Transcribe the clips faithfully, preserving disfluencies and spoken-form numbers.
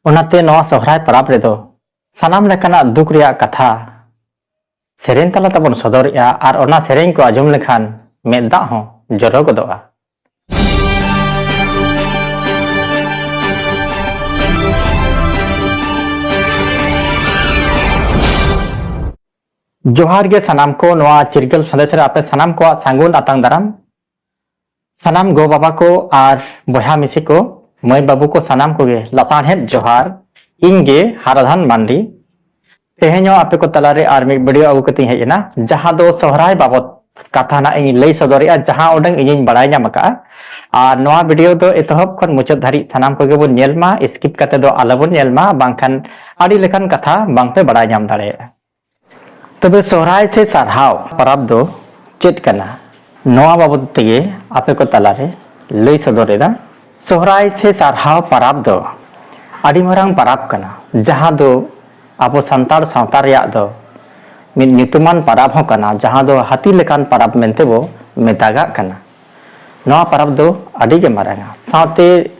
ᱚᱱᱟᱛᱮ ᱱᱚᱣᱟ ᱥᱚᱦᱨᱟᱭ ᱯᱚᱨᱚᱵᱽ ᱨᱮᱫᱚ ᱥᱟᱱᱟᱢ ᱞᱮᱠᱟᱱᱟᱜ ᱫᱩᱠ ᱨᱮᱭᱟᱜ ᱠᱟᱛᱷᱟ ᱥᱮᱨᱮᱧ ᱛᱟᱞᱟ ᱛᱮᱵᱚᱱ ᱥᱚᱫᱚᱨᱮᱜᱼᱟ, ᱟᱨ ᱚᱱᱟ ᱥᱮᱨᱮᱧ ᱠᱚ ᱟᱸᱡᱚᱢ ᱞᱮᱠᱷᱟᱱ ᱢᱮᱫ ᱫᱟᱜ ᱦᱚᱸ ᱡᱚᱨᱚ ᱜᱚᱫᱚᱜᱼᱟ᱾ ᱡᱚᱦᱟᱨ ᱜᱮ ᱥᱟᱱᱟᱢ ᱠᱚ, ᱱᱚᱣᱟ ᱪᱤᱨᱜᱟᱹᱞ ᱥᱟᱸᱫᱮᱥ ᱨᱮ ᱟᱯᱮ ᱥᱟᱱᱟᱢ ᱠᱚᱣᱟᱜ ᱥᱟᱹᱜᱩᱱ ᱟᱛᱟᱝ ᱫᱟᱨᱟᱢ᱾ ᱥᱟᱱᱟᱢ ᱜᱚ ᱵᱟᱵᱟ ᱠᱚ ᱟᱨ ᱵᱚᱭᱦᱟ ᱢᱤᱥᱤ ᱠᱚ, ᱢᱟᱹᱭ ᱵᱟᱹᱵᱩ ᱠᱚ, ᱥᱟᱱᱟᱢ ᱠᱚᱜᱮ ᱞᱟᱥᱟᱲᱦᱮᱫ ᱡᱚᱦᱟᱨ᱾ ᱤᱧ ᱜᱮ ᱦᱟᱨᱟᱫᱷᱟᱱ ᱢᱟᱱᱰᱤ᱾ ᱛᱮᱦᱮᱧ ᱦᱚᱸ ᱟᱯᱮ ᱠᱚ ᱛᱟᱞᱟᱨᱮ ᱟᱨ ᱢᱤᱫ video ᱟᱹᱜᱩ ᱠᱟᱛᱮᱧ ᱦᱮᱡ ᱮᱱᱟ, ᱡᱟᱦᱟᱸ ᱫᱚ ᱥᱚᱦᱨᱟᱭ ᱵᱟᱵᱚᱛ ᱠᱟᱛᱷᱟ ᱱᱟᱜ ᱤᱧ ᱞᱟᱹᱭ ᱥᱚᱫᱚᱨᱮᱜᱼᱟ, ᱡᱟᱦᱟᱸ ᱩᱰᱟᱹᱝ ᱤᱧᱤᱧ ᱵᱟᱲᱟᱭ ᱧᱟᱢ ᱟᱠᱟᱫᱼᱟ᱾ ᱟᱨ ᱱᱚᱣᱟ video ᱫᱚ ᱮᱛᱚᱦᱚᱵ ᱠᱷᱚᱱ ᱢᱩᱪᱟᱹᱫ ᱫᱷᱟᱹᱨᱤᱡ ᱥᱟᱱᱟᱢ ᱠᱚᱜᱮ ᱵᱚᱱ ᱧᱮᱞ ᱢᱟ, skip ᱠᱟᱛᱮ ᱫᱚ ᱟᱞᱚᱵᱚᱱ ᱧᱮᱞ ᱢᱟ, ᱵᱟᱝᱠᱷᱟᱱ ᱟᱹᱰᱤ ᱞᱮᱠᱟᱱ ᱠᱟᱛᱷᱟ ᱵᱟᱝᱯᱮ ᱵᱟᱲᱟᱭ ᱧᱟᱢ ᱫᱟᱲᱮᱭᱟᱜᱼᱟ᱾ ᱛᱚᱵᱮ ᱥᱚᱦᱨᱟᱭ ᱥᱮ ᱥᱟᱨᱦᱟᱣ ᱯᱚᱨᱚᱵᱽ ᱫᱚ ᱪᱮᱫ ᱠᱟᱱᱟ? ᱱᱚᱣᱟ ᱵᱟᱵᱚᱫ ᱛᱮᱜᱮ ᱟᱯᱮ ᱠᱚ ᱛᱟᱞᱟᱨᱮ ᱞᱟᱹᱭ ᱥᱚᱫᱚᱨ ᱮᱫᱟ᱾ ᱥᱚᱦᱨᱟᱭ ᱥᱮ ᱥᱟᱨᱦᱟᱣ ᱯᱚᱨᱚᱵᱽ ᱫᱚ ᱟᱹᱰᱤ ᱢᱟᱨᱟᱝ ᱯᱚᱨᱚᱵᱽ ᱠᱟᱱᱟ, ᱡᱟᱦᱟᱸ ᱫᱚ ᱟᱵᱚ ᱥᱟᱱᱛᱟᱲ ᱥᱟᱶᱛᱟ ᱨᱮᱭᱟᱜ ᱫᱚ ᱢᱤᱫ ᱧᱩᱛᱩᱢᱟᱱ ᱯᱚᱨᱚᱵᱽ ᱦᱚᱸ ᱠᱟᱱᱟ, ᱡᱟᱦᱟᱸ ᱫᱚ ᱦᱟᱹᱛᱤ ᱞᱮᱠᱟᱱ ᱯᱚᱨᱚᱵᱽ ᱢᱮᱱᱛᱮ ᱵᱚ ᱢᱮᱛᱟᱜᱟᱜ ᱠᱟᱱᱟ᱾ ᱱᱚᱣᱟ ᱯᱚᱨᱚᱵᱽ ᱫᱚ ᱟᱹᱰᱤ ᱜᱮ ᱢᱟᱨᱟᱝᱟ᱾ ᱥᱟᱶᱛᱮ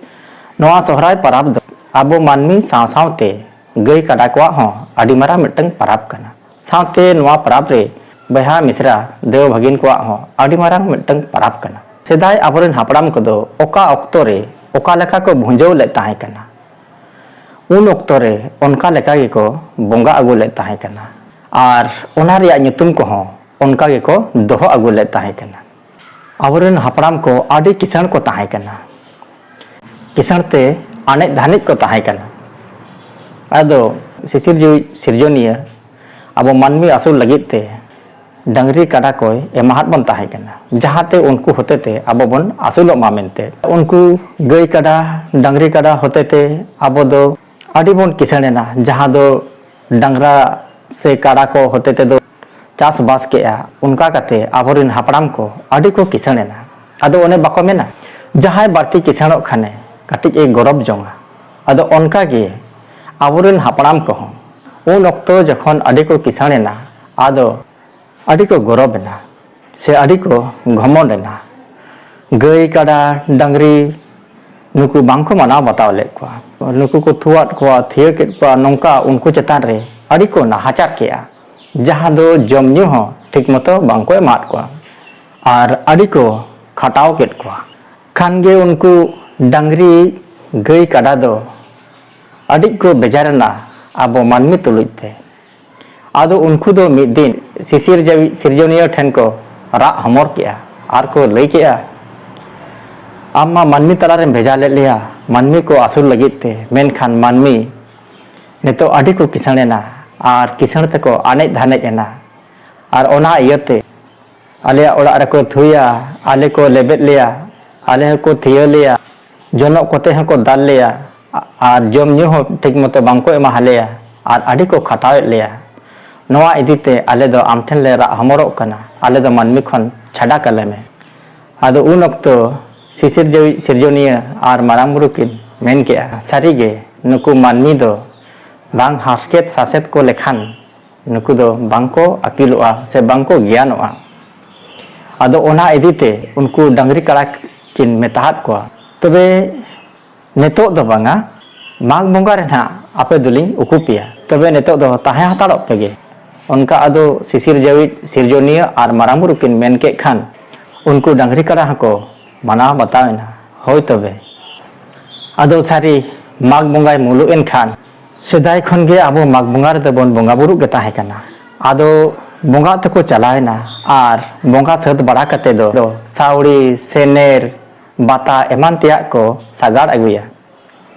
ᱱᱚᱣᱟ ᱥᱚᱦᱨᱟᱭ ᱯᱚᱨᱚᱵᱽ ᱫᱚ ᱟᱵᱚ ᱢᱟᱹᱱᱢᱤ ᱥᱟᱶ ᱥᱟᱶᱛᱮ ᱜᱟᱹᱭ ᱠᱟᱰᱟ ᱠᱚᱣᱟᱜ ᱦᱚᱸ ᱟᱹᱰᱤ ᱢᱟᱨᱟᱝ ᱢᱤᱫᱴᱟᱝ ᱯᱚᱨᱚᱵᱽ ᱠᱟᱱᱟ᱾ ᱥᱟᱶᱛᱮ ᱱᱚᱣᱟ ᱯᱚᱨᱚᱵᱽ ᱨᱮ ᱵᱚᱭᱦᱟ ᱢᱤᱥᱨᱟ ᱫᱮᱣ ᱵᱷᱟᱹᱜᱤᱱ ᱠᱚᱣᱟᱜ ᱦᱚᱸ ᱟᱹᱰᱤ ᱢᱟᱨᱟᱝ ᱢᱤᱫᱴᱟᱝ ᱯᱚᱨᱚᱵᱽ ᱠᱟᱱᱟ᱾ ᱥᱮᱫᱟᱭ ᱟᱵᱚᱨᱮᱱ ᱦᱟᱯᱲᱟᱢ ᱠᱚᱫᱚ ᱚᱠᱟ ᱚᱠᱛᱚ ᱨᱮ ᱚᱠᱟ ᱞᱮᱠᱟ ᱠᱚ ᱵᱷᱩᱸᱡᱟᱹᱣ ᱞᱮᱫ ᱛᱟᱦᱮᱸ ᱠᱟᱱᱟ, ᱩᱱ ᱚᱠᱛᱚ ᱨᱮ ᱚᱱᱠᱟ ᱞᱮᱠᱟ ᱜᱮᱠᱚ ᱵᱚᱸᱜᱟ ᱟᱹᱜᱩ ᱞᱮᱫ ᱛᱟᱦᱮᱸ ᱠᱟᱱᱟ, ᱟᱨ ᱚᱱᱟ ᱨᱮᱭᱟᱜ ᱧᱩᱛᱩᱢ ᱠᱚᱦᱚᱸ ᱚᱱᱠᱟ ᱜᱮᱠᱚ ᱫᱚᱦᱚ ᱟᱹᱜᱩ ᱞᱮᱫ ᱛᱟᱦᱮᱸ ᱠᱟᱱᱟ᱾ ᱟᱵᱚᱨᱮᱱ ᱦᱟᱯᱲᱟᱢ ᱠᱚ ᱟᱹᱰᱤ ᱠᱤᱥᱟᱹᱬ ᱠᱚ ᱛᱟᱦᱮᱸ ᱠᱟᱱᱟ, ᱠᱤᱥᱟᱹᱬ ᱛᱮ ᱟᱱᱮᱡ ᱫᱷᱟᱱᱮᱡ ᱠᱚ ᱛᱟᱦᱮᱸ ᱠᱟᱱᱟ᱾ ᱟᱫᱚ ᱥᱤᱥᱤᱨᱡᱟᱹᱣᱤᱡ ᱥᱤᱨᱡᱚᱱᱤᱭᱟᱹ ᱟᱵᱚ ᱢᱟᱹᱱᱢᱤ ᱟᱹᱥᱩᱞ ᱞᱟᱹᱜᱤᱫ ᱛᱮ ᱰᱟᱹᱝᱨᱤ ᱠᱟᱰᱟ ᱠᱚᱭ ᱮᱢᱟᱦᱟᱫ ᱵᱚᱱ ᱛᱟᱦᱮᱸ ᱠᱟᱱᱟ, ᱡᱟᱦᱟᱸᱛᱮ ᱩᱱᱠᱩ ᱦᱚᱛᱮᱛᱮ ᱟᱵᱚ ᱵᱚᱱ ᱟᱹᱥᱩᱞᱚᱜ ᱢᱟ ᱢᱮᱱᱛᱮ᱾ ᱩᱱᱠᱩ ᱜᱟᱹᱭ ᱠᱟᱰᱟ, ᱰᱟᱹᱝᱨᱤ ᱠᱟᱰᱟ ᱦᱚᱛᱮᱛᱮ ᱟᱵᱚ ᱫᱚ ᱟᱹᱰᱤ ᱵᱚᱱ ᱠᱤᱥᱟᱹᱬ ᱮᱱᱟ, ᱡᱟᱦᱟᱸ ᱫᱚ ᱰᱟᱝᱨᱟ ᱥᱮ ᱠᱟᱰᱟ ᱠᱚ ᱦᱚᱛᱮ ᱛᱮᱫᱚ ᱪᱟᱥᱵᱟᱥ ᱠᱮᱜᱼᱟ᱾ ᱚᱱᱠᱟ ᱠᱟᱛᱮ ᱟᱵᱚᱨᱮᱱ ᱦᱟᱯᱲᱟᱢ ᱠᱚ ᱟᱹᱰᱤ ᱠᱚ ᱠᱤᱥᱟᱹᱬ ᱮᱱᱟ᱾ ᱟᱫᱚ ᱚᱱᱮ ᱵᱟᱠᱚ ᱢᱮᱱᱟ, ᱡᱟᱦᱟᱸᱭ ᱵᱟᱹᱲᱛᱤ ᱠᱤᱥᱟᱹᱬᱚᱜ ᱠᱷᱟᱱᱮ ᱠᱟᱹᱴᱤᱡ ᱮ ᱜᱚᱨᱚᱵᱽ ᱡᱚᱝᱟ᱾ ᱟᱫᱚ ᱚᱱᱠᱟ ᱜᱮ ᱟᱵᱚᱨᱮᱱ ᱦᱟᱯᱲᱟᱢ ᱠᱚᱦᱚᱸ ᱩᱱ ᱚᱠᱛᱚ ᱡᱚᱠᱷᱚᱱ ᱟᱹᱰᱤ ᱠᱚ ᱠᱤᱥᱟᱹᱬ ᱮᱱᱟ, ᱟᱫᱚ ᱟᱹᱰᱤ ᱠᱚ ᱜᱚᱨᱚᱵᱽ ᱮᱱᱟ ᱥᱮ ᱟᱹᱰᱤ ᱠᱚ ᱜᱷᱚᱢᱚᱸᱰ ᱮᱱᱟ᱾ ᱜᱟᱹᱭ, ᱠᱟᱰᱟ, ᱰᱟᱝᱨᱤ ᱱᱩᱠᱩ ᱵᱟᱝ ᱠᱚ ᱢᱟᱱᱟᱣ ᱵᱟᱛᱟᱣ ᱞᱮᱫ ᱠᱚᱣᱟ᱾ ᱱᱩᱠᱩ ᱠᱚ ᱛᱷᱩᱣᱟᱫ ᱠᱚᱣᱟ, ᱛᱷᱤᱭᱟᱹ ᱠᱮᱫ ᱠᱚᱣᱟ, ᱱᱚᱝᱠᱟ ᱩᱱᱠᱩ ᱪᱮᱛᱟᱱ ᱨᱮ ᱟᱹᱰᱤ ᱠᱚ ᱱᱟᱦᱟᱪᱟᱨ ᱠᱮᱜᱼᱟ, ᱡᱟᱦᱟᱸ ᱫᱚ ᱡᱚᱢ ᱧᱩ ᱦᱚᱸ ᱴᱷᱤᱠ ᱢᱚᱛᱚ ᱵᱟᱝ ᱠᱚ ᱮᱢᱟᱫ ᱠᱚᱣᱟ ᱟᱨ ᱟᱹᱰᱤ ᱠᱚ ᱠᱷᱟᱴᱟᱣ ᱠᱮᱫ ᱠᱚᱣᱟ᱾ ᱠᱷᱟᱱ ᱜᱮ ᱩᱱᱠᱩ ᱰᱟᱝᱨᱤ, ᱜᱟᱹᱭ, ᱠᱟᱰᱟ ᱫᱚ ᱟᱹᱰᱤ ᱠᱚ ᱵᱮᱡᱟᱨ ᱮᱱᱟ ᱟᱵᱚ ᱢᱟᱹᱱᱢᱤ ᱛᱩᱞᱩᱡ ᱛᱮ᱾ ᱟᱫᱚ ᱩᱱᱠᱩ ᱫᱚ ᱢᱤᱫ ᱫᱤᱱ ᱥᱤᱥᱤᱨ ᱡᱟᱹᱣᱤᱡ ᱥᱤᱨᱡᱚᱱᱤᱭᱟᱹ ᱴᱷᱮᱱ ᱠᱚ ᱨᱟᱜ ᱦᱚᱢᱚᱨ ᱠᱮᱜᱼᱟ ᱟᱨ ᱠᱚ ᱞᱟᱹᱭ ᱠᱮᱜᱼᱟ, "ᱟᱢ ᱢᱟ ᱢᱟᱹᱱᱢᱤ ᱛᱟᱞᱟᱨᱮᱢ ᱵᱷᱮᱡᱟ ᱞᱮᱫ ᱞᱮᱭᱟ, ᱢᱟᱹᱱᱢᱤ ᱠᱚ ᱟᱹᱥᱩᱞ ᱞᱟᱹᱜᱤᱫ ᱛᱮ, ᱢᱮᱱᱠᱷᱟᱱ ᱢᱟᱹᱱᱢᱤ ᱱᱤᱛᱚᱜ ᱟᱹᱰᱤ ᱠᱚ ᱠᱤᱥᱟᱹᱬ ᱮᱱᱟ ᱟᱨ ᱠᱤᱥᱟᱹᱬ ᱛᱮᱠᱚ ᱟᱱᱮᱡ ᱫᱷᱟᱱᱮᱡ ᱮᱱᱟ, ᱟᱨ ᱚᱱᱟ ᱤᱭᱟᱹᱛᱮ ᱟᱞᱮᱭᱟᱜ ᱚᱲᱟᱜ ᱨᱮᱠᱚ ᱛᱷᱩᱭᱟ, ᱟᱞᱮ ᱠᱚ ᱞᱮᱵᱮᱫ ᱞᱮᱭᱟ, ᱟᱞᱮ ᱦᱚᱸᱠᱚ ᱛᱷᱤᱭᱟᱹ ᱞᱮᱭᱟ, ᱡᱚᱱᱚᱜ ᱠᱚᱛᱮ ᱦᱚᱸᱠᱚ ᱫᱟᱞ ᱞᱮᱭᱟ, ᱟᱨ ᱡᱚᱢ ᱧᱩ ᱦᱚᱸ ᱴᱷᱤᱠ ᱢᱚᱛᱚ ᱵᱟᱝᱠᱚ ᱮᱢᱟ ᱞᱮᱭᱟ, ᱟᱨ ᱟᱹᱰᱤ ᱠᱚ ᱠᱷᱟᱴᱟᱣᱮᱫ ᱞᱮᱭᱟ᱾ ᱱᱚᱣᱟ ᱤᱫᱤ ᱛᱮ ᱟᱞᱮ ᱫᱚ ᱟᱢ ᱴᱷᱮᱱ ᱞᱮ ᱨᱟᱜ ᱦᱚᱢᱚᱨᱚᱜ ᱠᱟᱱᱟ, ᱟᱞᱮ ᱫᱚ ᱢᱟᱹᱱᱢᱤ ᱠᱷᱚᱱ ᱪᱷᱟᱰᱟ ᱠᱟᱞᱮ ᱢᱮ᱾" ᱟᱫᱚ ᱩᱱ ᱚᱠᱛᱚ ᱥᱤᱥᱤᱨ ᱡᱟᱹᱣᱤᱡ ᱥᱤᱨᱡᱚᱱᱤᱭᱟᱹ ᱟᱨ ᱢᱟᱨᱟᱝ ᱵᱩᱨᱩ ᱠᱤᱱ ᱢᱮᱱ ᱠᱮᱜᱼᱟ, "ᱥᱟᱹᱨᱤᱜᱮ ᱱᱩᱠᱩ ᱢᱟᱹᱱᱢᱤ ᱫᱚ ᱵᱟᱝ ᱦᱟᱨᱠᱮᱛ ᱥᱟᱥᱮᱛ ᱠᱚ ᱞᱮᱠᱷᱟᱱ ᱱᱩᱠᱩ ᱫᱚ ᱵᱟᱝᱠᱚ ᱟᱹᱠᱤᱞᱚᱜᱼᱟ ᱥᱮ ᱵᱟᱝᱠᱚ ᱜᱮᱭᱟᱱᱚᱜᱼᱟ᱾" ᱟᱫᱚ ᱚᱱᱟ ᱤᱫᱤ ᱛᱮ ᱩᱱᱠᱩ ᱰᱟᱹᱝᱨᱤ ᱠᱟᱲᱟ ᱠᱤᱱ ᱢᱮᱛᱟᱦᱟᱫ ᱠᱚᱣᱟ, "ᱛᱚᱵᱮ ᱱᱤᱛᱚᱜ ᱫᱚ ᱵᱟᱝᱟ, ᱢᱟᱜᱽ ᱵᱚᱸᱜᱟ ᱨᱮ ᱱᱟᱦᱟᱜ ᱟᱯᱮ ᱫᱚᱞᱤᱧ ᱩᱠᱩ ᱯᱮᱭᱟ, ᱛᱚᱵᱮ ᱱᱤᱛᱚᱜ ᱫᱚ ᱛᱟᱦᱮᱸ ᱦᱟᱛᱟᱲᱚᱜ ᱯᱮᱜᱮ᱾" ᱚᱱᱠᱟ ᱟᱫᱚ ᱥᱤᱥᱤᱨ ᱡᱟᱹᱣᱤᱡ ᱥᱤᱨᱡᱚᱱᱤᱭᱟᱹ ᱟᱨ ᱢᱟᱨᱟᱝ ᱵᱩᱨᱩ ᱠᱤᱱ ᱢᱮᱱ ᱠᱮᱫ ᱠᱷᱟᱱ, ᱩᱱᱠᱩ ᱰᱟᱹᱝᱨᱤ ᱠᱟᱰᱟ ᱦᱚᱸᱠᱚ ᱢᱟᱱᱟᱣ ᱵᱟᱛᱟᱣ ᱮᱱᱟ᱾ ᱦᱳᱭ ᱛᱚᱵᱮ, ᱟᱫᱚ ᱥᱟᱹᱨᱤ ᱢᱟᱜᱽ ᱵᱚᱸᱜᱟᱭ ᱢᱩᱞᱩᱜ ᱮᱱ ᱠᱷᱟᱱ, ᱥᱮᱫᱟᱭ ᱠᱷᱚᱱ ᱜᱮ ᱟᱵᱚ ᱢᱟᱜᱽ ᱵᱚᱸᱜᱟ ᱨᱮᱫᱚ ᱵᱚᱱ ᱵᱚᱸᱜᱟ ᱵᱩᱨᱩᱜ ᱜᱮ ᱛᱟᱦᱮᱸ ᱠᱟᱱᱟ᱾ ᱟᱫᱚ ᱵᱚᱸᱜᱟ ᱛᱮᱠᱚ ᱪᱟᱞᱟᱣ ᱮᱱᱟ ᱟᱨ ᱵᱚᱸᱜᱟ ᱥᱟᱹᱛ ᱵᱟᱲᱟ ᱠᱟᱛᱮ ᱫᱚ ᱥᱟᱹᱣᱲᱤ, ᱥᱮᱱᱮᱨ, ᱵᱟᱛᱟ ᱮᱢᱟᱱ ᱛᱮᱭᱟᱜ ᱠᱚ ᱥᱟᱜᱟᱲ ᱟᱹᱜᱩᱭᱟ᱾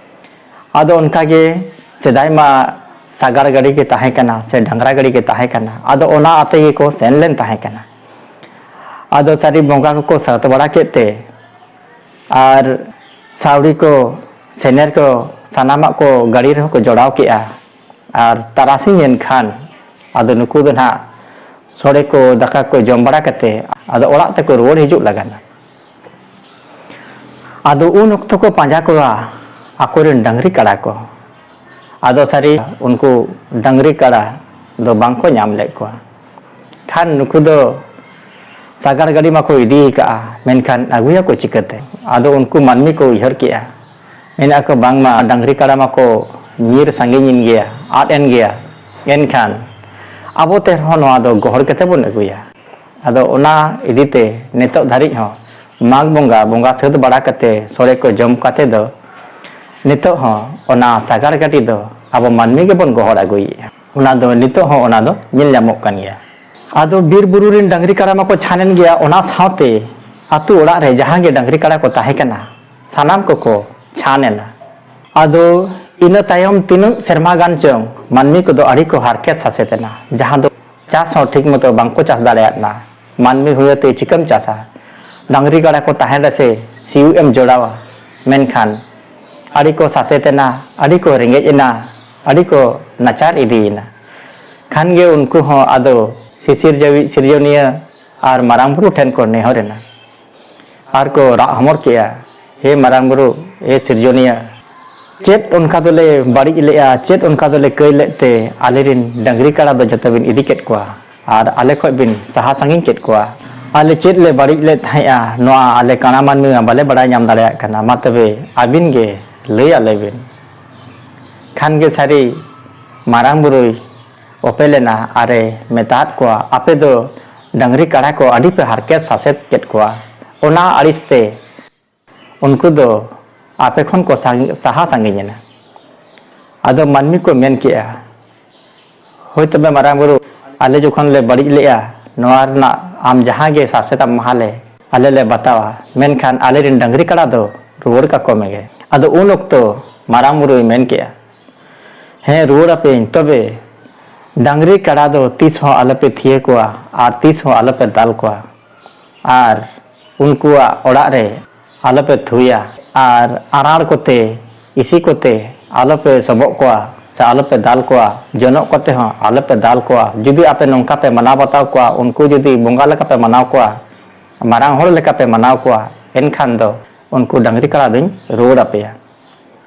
ᱟᱫᱚ ᱚᱱᱠᱟ ᱜᱮ ᱥᱮᱫᱟᱭ ᱢᱟ ᱥᱟᱜᱟᱲ ᱜᱟᱹᱰᱤ ᱜᱮ ᱛᱟᱦᱮᱸ ᱠᱟᱱᱟ ᱥᱮ ᱰᱟᱝᱨᱟ ᱜᱟᱹᱰᱤ ᱜᱮ ᱛᱟᱦᱮᱸ ᱠᱟᱱᱟ, ᱟᱫᱚ ᱚᱱᱟ ᱟᱛᱮ ᱜᱮᱠᱚ ᱥᱮᱱ ᱞᱮᱱ ᱛᱟᱦᱮᱸ ᱠᱟᱱᱟ᱾ ᱟᱫᱚ ᱥᱟᱹᱨᱤ ᱵᱚᱸᱜᱟ ᱠᱚᱠᱚ ᱥᱟᱹᱛ ᱵᱟᱲᱟ ᱠᱮᱫ ᱛᱮ ᱟᱨ ᱥᱟᱹᱣᱲᱤ ᱠᱚ, ᱥᱮᱱᱮᱨ ᱠᱚ, ᱥᱟᱱᱟᱢᱟᱜ ᱠᱚ ᱜᱟᱹᱰᱤ ᱨᱮᱦᱚᱸ ᱠᱚ ᱡᱚᱲᱟᱣ ᱠᱮᱜᱼᱟ᱾ ᱟᱨ ᱛᱟᱨᱟᱥᱤᱧ ᱮᱱ ᱠᱷᱟᱱ ᱟᱫᱚ ᱱᱩᱠᱩ ᱫᱚ ᱱᱟᱦᱟᱜ ᱥᱚᱲᱮ ᱠᱚ, ᱫᱟᱠᱟ ᱠᱚ ᱡᱚᱢ ᱵᱟᱲᱟ ᱠᱟᱛᱮ ᱟᱫᱚ ᱚᱲᱟᱜ ᱛᱮᱠᱚ ᱨᱩᱣᱟᱹᱲ ᱦᱤᱡᱩᱜ ᱞᱟᱜᱟᱱᱟ᱾ ᱟᱫᱚ ᱩᱱ ᱚᱠᱛᱚ ᱠᱚ ᱯᱟᱸᱡᱟ ᱠᱚᱣᱟ ᱟᱠᱚᱨᱮᱱ ᱰᱟᱹᱝᱨᱤ ᱠᱟᱰᱟ ᱠᱚ᱾ ᱟᱫᱚ ᱥᱟᱹᱨᱤ ᱩᱱᱠᱩ ᱰᱟᱹᱝᱨᱤ ᱠᱟᱰᱟ ᱫᱚ ᱵᱟᱝ ᱠᱚ ᱧᱟᱢ ᱞᱮᱫ ᱠᱚᱣᱟ᱾ ᱠᱷᱟᱱ ᱱᱩᱠᱩ ᱫᱚ ᱥᱟᱜᱟᱲ ᱜᱟᱹᱰᱤ ᱢᱟᱠᱚ ᱤᱫᱤ ᱟᱠᱟᱫᱼᱟ, ᱢᱮᱱᱠᱷᱟᱱ ᱟᱹᱜᱩᱭᱟᱠᱚ ᱪᱤᱠᱟᱹᱛᱮ? ᱟᱫᱚ ᱩᱱᱠᱩ ᱢᱟᱹᱱᱢᱤ ᱠᱚ ᱩᱭᱦᱟᱹᱨ ᱠᱮᱜᱼᱟ, ᱢᱮᱱᱮᱫᱼᱟ ᱠᱚ ᱵᱟᱝᱢᱟ ᱰᱟᱹᱝᱨᱤ ᱠᱟᱰᱟ ᱢᱟᱠᱚ ᱧᱤᱨ ᱥᱟᱺᱜᱤᱧ ᱮᱱ ᱜᱮᱭᱟ, ᱟᱫ ᱮᱱ ᱜᱮᱭᱟ, ᱮᱱᱠᱷᱟᱱ ᱟᱵᱚ ᱛᱮ ᱨᱮᱦᱚᱸ ᱱᱚᱣᱟ ᱫᱚ ᱜᱚᱦᱚᱲ ᱠᱟᱛᱮ ᱵᱚᱱ ᱟᱹᱜᱩᱭᱟ᱾ ᱟᱫᱚ ᱚᱱᱟ ᱤᱫᱤ ᱛᱮ ᱱᱤᱛᱚᱜ ᱫᱷᱟᱹᱨᱤᱡ ᱦᱚᱸ ᱢᱟᱜᱽ ᱵᱚᱸᱜᱟ, ᱵᱚᱸᱜᱟ ᱥᱟᱹᱛ ᱵᱟᱲᱟ ᱠᱟᱛᱮ ᱥᱚᱲᱮ ᱠᱚ ᱡᱚᱢ ᱠᱟᱛᱮ ᱫᱚ ᱱᱤᱛᱚᱜ ᱦᱚᱸ ᱚᱱᱟ ᱥᱟᱜᱟᱲ ᱜᱟᱹᱰᱤ ᱫᱚ ᱟᱵᱚ ᱢᱟᱹᱱᱢᱤ ᱜᱮᱵᱚᱱ ᱜᱚᱦᱚᱲ ᱟᱹᱜᱩᱭᱮᱫᱼᱟ᱾ ᱚᱱᱟ ᱫᱚ ᱱᱤᱛᱚᱜ ᱦᱚᱸ ᱚᱱᱟ ᱫᱚ ᱧᱮᱞ ᱧᱟᱢᱚᱜ ᱠᱟᱱ ᱜᱮᱭᱟ᱾ ᱟᱫᱚ ᱵᱤᱨ ᱵᱩᱨᱩ ᱨᱮᱱ ᱰᱟᱹᱝᱨᱤ ᱠᱟᱰᱟ ᱢᱟᱠᱚ ᱪᱷᱟᱱ ᱮᱱ ᱜᱮᱭᱟ, ᱚᱱᱟ ᱥᱟᱶᱛᱮ ᱟᱹᱛᱩ ᱚᱲᱟᱜ ᱨᱮ ᱡᱟᱦᱟᱸ ᱜᱮ ᱰᱟᱹᱝᱨᱤ ᱠᱟᱰᱟ ᱠᱚ ᱛᱟᱦᱮᱸ ᱠᱟᱱᱟ, ᱥᱟᱱᱟᱢ ᱠᱚᱠᱚ ᱪᱷᱟᱱ ᱮᱱᱟ᱾ ᱟᱫᱚ ᱤᱱᱟᱹ ᱛᱟᱭᱚᱢ ᱛᱤᱱᱟᱹᱜ ᱥᱮᱨᱢᱟ ᱜᱟᱱ ᱪᱚᱝ ᱢᱟᱹᱱᱢᱤ ᱠᱚᱫᱚ ᱟᱹᱰᱤ ᱠᱚ ᱦᱟᱨᱠᱮᱛ ᱥᱟᱥᱮᱛ ᱮᱱᱟ, ᱡᱟᱦᱟᱸ ᱫᱚ ᱪᱟᱥ ᱦᱚᱸ ᱴᱷᱤᱠ ᱢᱚᱛᱚ ᱵᱟᱝᱠᱚ ᱪᱟᱥ ᱫᱟᱲᱮᱭᱟᱫ ᱮᱱᱟ᱾ ᱢᱟᱹᱱᱢᱤ ᱦᱩᱭᱟᱛᱮ ᱪᱤᱠᱟᱹᱢ ᱪᱟᱥᱟ? ᱰᱟᱹᱝᱨᱤ ᱠᱟᱰᱟ ᱠᱚ ᱛᱟᱦᱮᱸ ᱨᱮᱥᱮ ᱥᱤᱭᱳᱜ ᱮᱢ ᱡᱚᱲᱟᱣᱟ, ᱢᱮᱱᱠᱷᱟᱱ ᱟᱹᱰᱤ ᱠᱚ ᱥᱟᱥᱮᱛ ᱮᱱᱟ, ᱟᱹᱰᱤ ᱠᱚ ᱨᱮᱸᱜᱮᱡ ᱮᱱᱟ, ᱟᱹᱰᱤ ᱠᱚ ᱱᱟᱪᱟᱨ ᱤᱫᱤᱭᱮᱱᱟ᱾ ᱠᱷᱟᱱ ᱜᱮ ᱩᱱᱠᱩ ᱦᱚᱸ ᱟᱫᱚ ᱥᱤᱥᱤᱨ ᱡᱟᱹᱣᱤᱡ ᱥᱤᱨᱡᱚᱱᱤᱭᱟᱹ ᱟᱨ ᱢᱟᱨᱟᱝ ᱵᱩᱨᱩ ᱴᱷᱮᱱ ᱠᱚ ᱱᱮᱦᱚᱨ ᱮᱱᱟ᱾ ᱟᱨ ᱠᱚ ᱨᱟᱜ ᱦᱚᱢᱚᱨ ᱠᱮᱜᱼᱟ, ᱦᱮ ᱢᱟᱨᱟᱝ ᱵᱩᱨᱩ, ᱮ ᱥᱤᱨᱡᱚᱱᱤᱭᱟᱹ, ᱪᱮᱫ ᱚᱱᱠᱟ ᱫᱚᱞᱮ ᱵᱟᱹᱲᱤᱡ ᱞᱮᱜᱼᱟ, ᱪᱮᱫ ᱚᱱᱠᱟ ᱫᱚᱞᱮ ᱠᱟᱹᱭ ᱞᱮᱫ ᱛᱮ ᱟᱞᱮᱨᱮᱱ ᱰᱟᱹᱝᱨᱤ ᱠᱟᱰᱟ ᱫᱚ ᱡᱚᱛᱚ ᱵᱤᱱ ᱤᱫᱤ ᱠᱮᱫ ᱠᱚᱣᱟ ᱟᱨ ᱟᱞᱮ ᱠᱷᱚᱱ ᱵᱤᱱ ᱥᱟᱦᱟ ᱥᱟᱺᱜᱤᱧ ᱠᱮᱫ ᱠᱚᱣᱟ? ᱟᱞᱮ ᱪᱮᱫ ᱞᱮ ᱵᱟᱹᱲᱤᱡ ᱞᱮᱫ ᱛᱟᱦᱮᱸᱫᱼᱟ, ᱱᱚᱣᱟ ᱟᱞᱮ ᱠᱟᱬᱟ ᱢᱟᱹᱱᱢᱤ ᱢᱟ ᱵᱟᱞᱮ ᱵᱟᱲᱟᱭ ᱧᱟᱢ ᱫᱟᱲᱮᱭᱟᱜ ᱠᱟᱱᱟ, ᱢᱟ ᱛᱚᱵᱮ ᱟᱹᱵᱤᱱ ᱜᱮ ᱞᱟᱹᱭ ᱟᱞᱮ ᱵᱤᱱ᱾ ᱠᱷᱟᱱ ᱜᱮ ᱥᱟᱹᱨᱤ ᱢᱟᱨᱟᱝ ᱵᱩᱨᱩᱭ ᱚᱯᱮᱞ ᱮᱱᱟ ᱟᱨᱮ ᱢᱮᱛᱟᱫ ᱠᱚᱣᱟ, ᱟᱯᱮ ᱫᱚ ᱰᱟᱹᱝᱨᱤ ᱠᱟᱰᱟ ᱠᱚ ᱟᱹᱰᱤ ᱯᱮ ᱦᱟᱨᱠᱮᱛ ᱥᱟᱥᱮᱛ ᱠᱮᱫ ᱠᱚᱣᱟ, ᱚᱱᱟ ᱟᱹᱲᱤᱥ ᱛᱮ ᱩᱱᱠᱩ ᱫᱚ ᱟᱯᱮ ᱠᱷᱚᱱ ᱠᱚ ᱥᱟᱝ-, ᱥᱟᱦᱟ ᱥᱟᱺᱜᱤᱧ ᱮᱱᱟ᱾ ᱟᱫᱚ ᱢᱟᱹᱱᱢᱤ ᱠᱚ ᱢᱮᱱ ᱠᱮᱜᱼᱟ, ᱦᱳᱭ ᱛᱚᱵᱮ ᱢᱟᱨᱟᱝ ᱵᱩᱨᱩ, ᱟᱞᱮ ᱡᱚᱠᱷᱚᱱ ᱞᱮ ᱵᱟᱹᱲᱤᱡ ᱞᱮᱜᱼᱟ, ᱱᱚᱣᱟ ᱨᱮᱱᱟᱜ ᱟᱢ ᱡᱟᱦᱟᱸ ᱜᱮ ᱥᱟᱥᱮᱛ ᱮᱢ ᱮᱢᱟ ᱞᱮ, ᱟᱞᱮ ᱞᱮ ᱵᱟᱛᱟᱣᱟ, ᱢᱮᱱᱠᱷᱟᱱ ᱟᱞᱮᱨᱮᱱ ᱰᱟᱹᱝᱨᱤ ᱠᱟᱰᱟ ᱫᱚ ᱨᱩᱣᱟᱹᱲ ᱠᱟᱠᱚ ᱢᱮᱜᱮ᱾ ᱟᱫᱚ ᱩᱱ ᱚᱠᱛᱚ ᱢᱟᱨᱟᱝ ᱵᱩᱨᱩᱭ ᱢᱮᱱ ᱠᱮᱜᱼᱟ, ᱦᱮᱸ, ᱨᱩᱣᱟᱹᱲ ᱟᱯᱮᱭᱟᱹᱧ, ᱛᱚᱵᱮ ᱰᱟᱹᱝᱨᱤ ᱠᱟᱰᱟ ᱫᱚ ᱛᱤᱥ ᱦᱚᱸ ᱟᱞᱚᱯᱮ ᱛᱷᱤᱭᱟᱹ ᱠᱚᱣᱟ ᱟᱨ ᱛᱤᱥ ᱦᱚᱸ ᱟᱞᱚᱯᱮ ᱫᱟᱞ ᱠᱚᱣᱟ᱾ ᱟᱨ ᱩᱱᱠᱩᱣᱟᱜ ᱚᱲᱟᱜ ᱨᱮ ᱟᱞᱚᱯᱮ ᱛᱷᱩᱭᱟ᱾ ᱟᱨ ᱟᱨᱟᱲ ᱠᱚᱛᱮ, ᱤᱥᱤ ᱠᱚᱛᱮ ᱟᱞᱚᱯᱮ ᱥᱚᱵᱚᱜ ᱠᱚᱣᱟ ᱥᱮ ᱟᱞᱚᱯᱮ ᱫᱟᱞ ᱠᱚᱣᱟ, ᱡᱚᱱᱚᱜ ᱠᱚᱛᱮ ᱦᱚᱸ ᱟᱞᱚᱯᱮ ᱫᱟᱞ ᱠᱚᱣᱟ᱾ ᱡᱩᱫᱤ ᱟᱯᱮ ᱱᱚᱝᱠᱟ ᱯᱮ ᱢᱟᱱᱟᱣ ᱵᱟᱛᱟᱣ ᱠᱚᱣᱟ, ᱩᱱᱠᱩ ᱡᱩᱫᱤ ᱵᱚᱸᱜᱟ ᱞᱮᱠᱟ ᱯᱮ ᱢᱟᱱᱟᱣ ᱠᱚᱣᱟ, ᱢᱟᱨᱟᱝ ᱦᱚᱲ ᱞᱮᱠᱟ ᱯᱮ ᱢᱟᱱᱟᱣ ᱠᱚᱣᱟ, ᱮᱱᱠᱷᱟᱱ ᱫᱚ ᱩᱱᱠᱩ ᱰᱟᱹᱝᱨᱤ ᱠᱟᱰᱟ ᱫᱚᱧ ᱨᱩᱣᱟᱹᱲ ᱟᱯᱮᱭᱟ᱾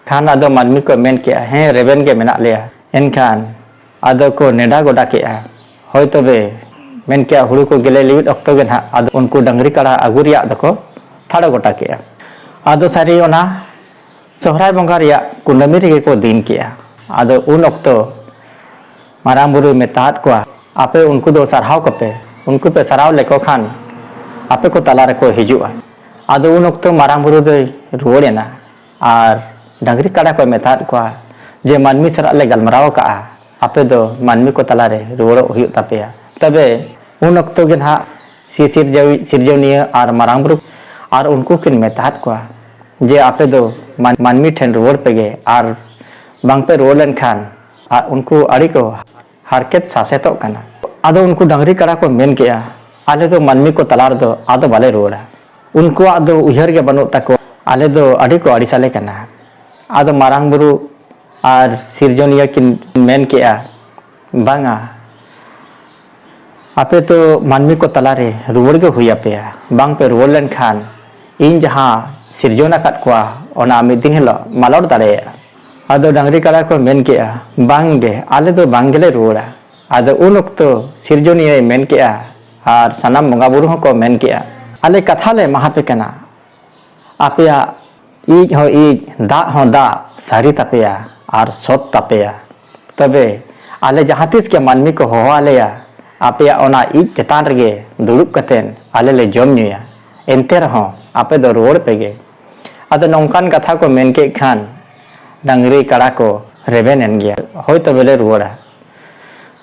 ᱠᱷᱟᱱ ᱟᱫᱚ ᱢᱟᱹᱱᱢᱤ ᱠᱚ ᱢᱮᱱ ᱠᱮᱜᱼᱟ, ᱦᱮᱸ, ᱨᱮᱵᱮᱱ ᱜᱮ ᱢᱮᱱᱟᱜ ᱞᱮᱭᱟ᱾ ᱮᱱᱠᱷᱟᱱ ᱟᱫᱚ ᱠᱚ ᱱᱮᱰᱟ ᱜᱚᱰᱟ ᱠᱮᱜᱼᱟ, ᱦᱳᱭ ᱛᱚᱵᱮ, ᱢᱮᱱ ᱠᱮᱜᱼᱟ, ᱦᱩᱲᱩ ᱠᱚ ᱜᱮᱞᱮ ᱞᱤᱣᱤᱫ ᱚᱠᱛᱚ ᱜᱮ ᱱᱟᱦᱟᱜ ᱟᱫᱚ ᱩᱱᱠᱩ ᱰᱟᱹᱝᱨᱤ ᱠᱟᱰᱟ ᱟᱹᱜᱩ ᱨᱮᱭᱟᱜ ᱫᱚᱠᱚ ᱴᱷᱟᱲᱚ ᱜᱚᱴᱟ ᱠᱮᱜᱼᱟ᱾ ᱟᱫᱚ ᱥᱟᱹᱨᱤ ᱚᱱᱟ ᱥᱚᱦᱨᱟᱭ ᱵᱚᱸᱜᱟ ᱨᱮᱭᱟᱜ ᱠᱩᱱᱟᱹᱢᱤ ᱨᱮᱜᱮ ᱠᱚ ᱫᱤᱱ ᱠᱮᱜᱼᱟ᱾ ᱟᱫᱚ ᱩᱱ ᱚᱠᱛᱚ ᱢᱟᱨᱟᱝ ᱵᱩᱨᱩᱭ ᱢᱮᱛᱟᱫ ᱠᱚᱣᱟ, "ᱟᱯᱮ ᱩᱱᱠᱩ ᱫᱚ ᱥᱟᱨᱦᱟᱣ ᱠᱚᱯᱮ, ᱩᱱᱠᱩ ᱯᱮ ᱥᱟᱨᱦᱟᱣ ᱞᱮᱠᱚ ᱠᱷᱟᱱ ᱟᱯᱮ ᱠᱚ ᱛᱟᱞᱟ ᱨᱮᱠᱚ ᱦᱤᱡᱩᱜᱼᱟ᱾" ᱟᱫᱚ ᱩᱱ ᱚᱠᱛᱚ ᱢᱟᱨᱟᱝ ᱵᱩᱨᱩ ᱫᱚᱭ ᱨᱩᱣᱟᱹᱲ ᱮᱱᱟ ᱟᱨ ᱰᱟᱝᱨᱤ ᱠᱟᱰᱟ ᱠᱚᱭ ᱢᱮᱛᱟᱫ ᱠᱚᱣᱟ ᱡᱮ, "ᱢᱟᱹᱱᱢᱤ ᱥᱟᱞᱟᱜ ᱞᱮ ᱜᱟᱞᱢᱟᱨᱟᱣ ᱟᱠᱟᱫᱼᱟ, ᱟᱯᱮ ᱫᱚ ᱢᱟᱹᱱᱢᱤ ᱠᱚ ᱛᱟᱞᱟᱨᱮ ᱨᱩᱣᱟᱹᱲᱚᱜ ᱦᱩᱭᱩᱜ ᱛᱟᱯᱮᱭᱟ᱾" ᱛᱚᱵᱮ ᱩᱱ ᱚᱠᱛᱚ ᱜᱮ ᱱᱟᱦᱟᱜ ᱥᱤᱥᱤᱨᱡᱟᱹᱣᱤᱡ ᱥᱤᱨᱡᱚᱱᱤᱭᱟᱹ ᱟᱨ ᱢᱟᱨᱟᱝ ᱵᱩᱨᱩ ᱟᱨ ᱩᱱᱠᱩ ᱠᱤᱱ ᱢᱮᱛᱟᱫ ᱠᱚᱣᱟ ᱡᱮ, "ᱟᱯᱮ ᱫᱚ ᱢᱟᱹᱱ-, ᱢᱟᱹᱱᱢᱤ ᱴᱷᱮᱱ ᱨᱩᱣᱟᱹᱲ ᱯᱮᱜᱮ, ᱟᱨ ᱵᱟᱝᱯᱮ ᱨᱩᱣᱟᱹᱲ ᱞᱮᱱᱠᱷᱟᱱ ᱟᱨ ᱩᱱᱠᱩ ᱟᱹᱰᱤ ᱠᱚ ᱦᱟᱨᱠᱮᱛ ᱥᱟᱥᱮᱛᱚᱜ ᱠᱟᱱᱟ᱾" ᱟᱫᱚ ᱩᱱᱠᱩ ᱰᱟᱝᱨᱤ ᱠᱟᱰᱟ ᱠᱚ ᱢᱮᱱ ᱠᱮᱜᱼᱟ, "ᱟᱞᱮ ᱫᱚ ᱢᱟᱹᱱᱢᱤ ᱠᱚ ᱛᱟᱞᱟ ᱨᱮᱫᱚ ᱟᱫᱚ ᱵᱟᱞᱮ ᱨᱩᱣᱟᱹᱲᱟ᱾" ᱩᱱᱠᱩᱣᱟᱜ ᱫᱚ ᱩᱭᱦᱟᱹᱨ ᱜᱮ ᱵᱟᱹᱱᱩᱜ ᱛᱟᱠᱚᱣᱟ, ᱟᱞᱮ ᱫᱚ ᱟᱹᱰᱤ ᱠᱚ ᱟᱹᱲᱤᱥ ᱟᱞᱮ ᱠᱟᱱᱟ᱾ ᱟᱫᱚ ᱢᱟᱨᱟᱝ ᱵᱩᱨᱩ ᱟᱨ ᱥᱤᱨᱡᱚᱱᱤᱭᱟᱹ ᱠᱤᱱ ᱢᱮᱱ ᱠᱮᱜᱼᱟ, "ᱵᱟᱝᱟ, ᱟᱯᱮ ᱫᱚ ᱢᱟᱹᱱᱢᱤ ᱠᱚ ᱛᱟᱞᱟᱨᱮ ᱨᱩᱣᱟᱹᱲ ᱜᱮ ᱦᱩᱭ ᱟᱯᱮᱭᱟ᱾ ᱵᱟᱝ ᱯᱮ ᱨᱩᱣᱟᱹᱲ ᱞᱮᱱᱠᱷᱟᱱ ᱤᱧ ᱡᱟᱦᱟᱸ ᱥᱤᱨᱡᱚᱱ ᱟᱠᱟᱫ ᱠᱚᱣᱟ, ᱚᱱᱟ ᱢᱤᱫ ᱫᱤᱱ ᱦᱤᱞᱳᱜ ᱢᱟᱞᱚᱴ ᱫᱟᱲᱮᱭᱟᱜᱼᱟ᱾" ᱟᱫᱚ ᱰᱟᱝᱨᱤ ᱠᱟᱰᱟ ᱠᱚ ᱢᱮᱱ ᱠᱮᱜᱼᱟ, "ᱵᱟᱝ ᱜᱮ, ᱟᱞᱮ ᱫᱚ ᱵᱟᱝ ᱜᱮᱞᱮ ᱨᱩᱣᱟᱹᱲᱟ᱾" ᱟᱫᱚ ᱩᱱ ᱚᱠᱛᱚ ᱥᱤᱨᱡᱚᱱᱤᱭᱟᱹᱭ ᱢᱮᱱ ᱠᱮᱜᱼᱟ ᱟᱨ ᱥᱟᱱᱟᱢ ᱵᱚᱸᱜᱟ ᱵᱩᱨᱩ ᱦᱚᱸᱠᱚ ᱢᱮᱱ ᱠᱮᱜᱼᱟ, "ᱟᱞᱮ ᱠᱟᱛᱷᱟ ᱞᱮ ᱮᱢᱟ ᱯᱮ ᱠᱟᱱᱟ, ᱟᱯᱮᱭᱟᱜ ᱤᱡ ᱦᱚᱸ ᱤᱡ, ᱫᱟᱜ ᱦᱚᱸ ᱫᱟᱜ ᱥᱟᱹᱨᱤ ᱛᱟᱯᱮᱭᱟ ᱟᱨ ᱥᱚᱛ ᱛᱟᱯᱮᱭᱟ᱾ ᱛᱚᱵᱮ ᱟᱞᱮ ᱡᱟᱦᱟᱸ ᱛᱤᱥ ᱜᱮ ᱢᱟᱹᱱᱢᱤ ᱠᱚ ᱦᱚᱦᱚ ᱟᱞᱮᱭᱟ, ᱟᱯᱮᱭᱟᱜ ᱚᱱᱟ ᱤᱡ ᱪᱮᱛᱟᱱ ᱨᱮᱜᱮ ᱫᱩᱲᱩᱵ ᱠᱟᱛᱮᱱ ᱟᱞᱮ ᱞᱮ ᱡᱚᱢ ᱧᱩᱭᱟ᱾ ᱮᱱᱛᱮ ᱨᱮᱦᱚᱸ ᱟᱯᱮ ᱫᱚ ᱨᱩᱣᱟᱹᱲ ᱯᱮᱜᱮ᱾" ᱟᱫᱚ ᱱᱚᱝᱠᱟᱱ ᱠᱟᱛᱷᱟ ᱠᱚ ᱢᱮᱱ ᱠᱮᱫ ᱠᱷᱟᱱ ᱰᱟᱝᱨᱤ ᱠᱟᱰᱟ ᱠᱚ ᱨᱮᱵᱮᱱ ᱮᱱ ᱜᱮᱭᱟ, "ᱦᱳᱭ, ᱛᱚᱵᱮ ᱞᱮ ᱨᱩᱣᱟᱹᱲᱟ᱾"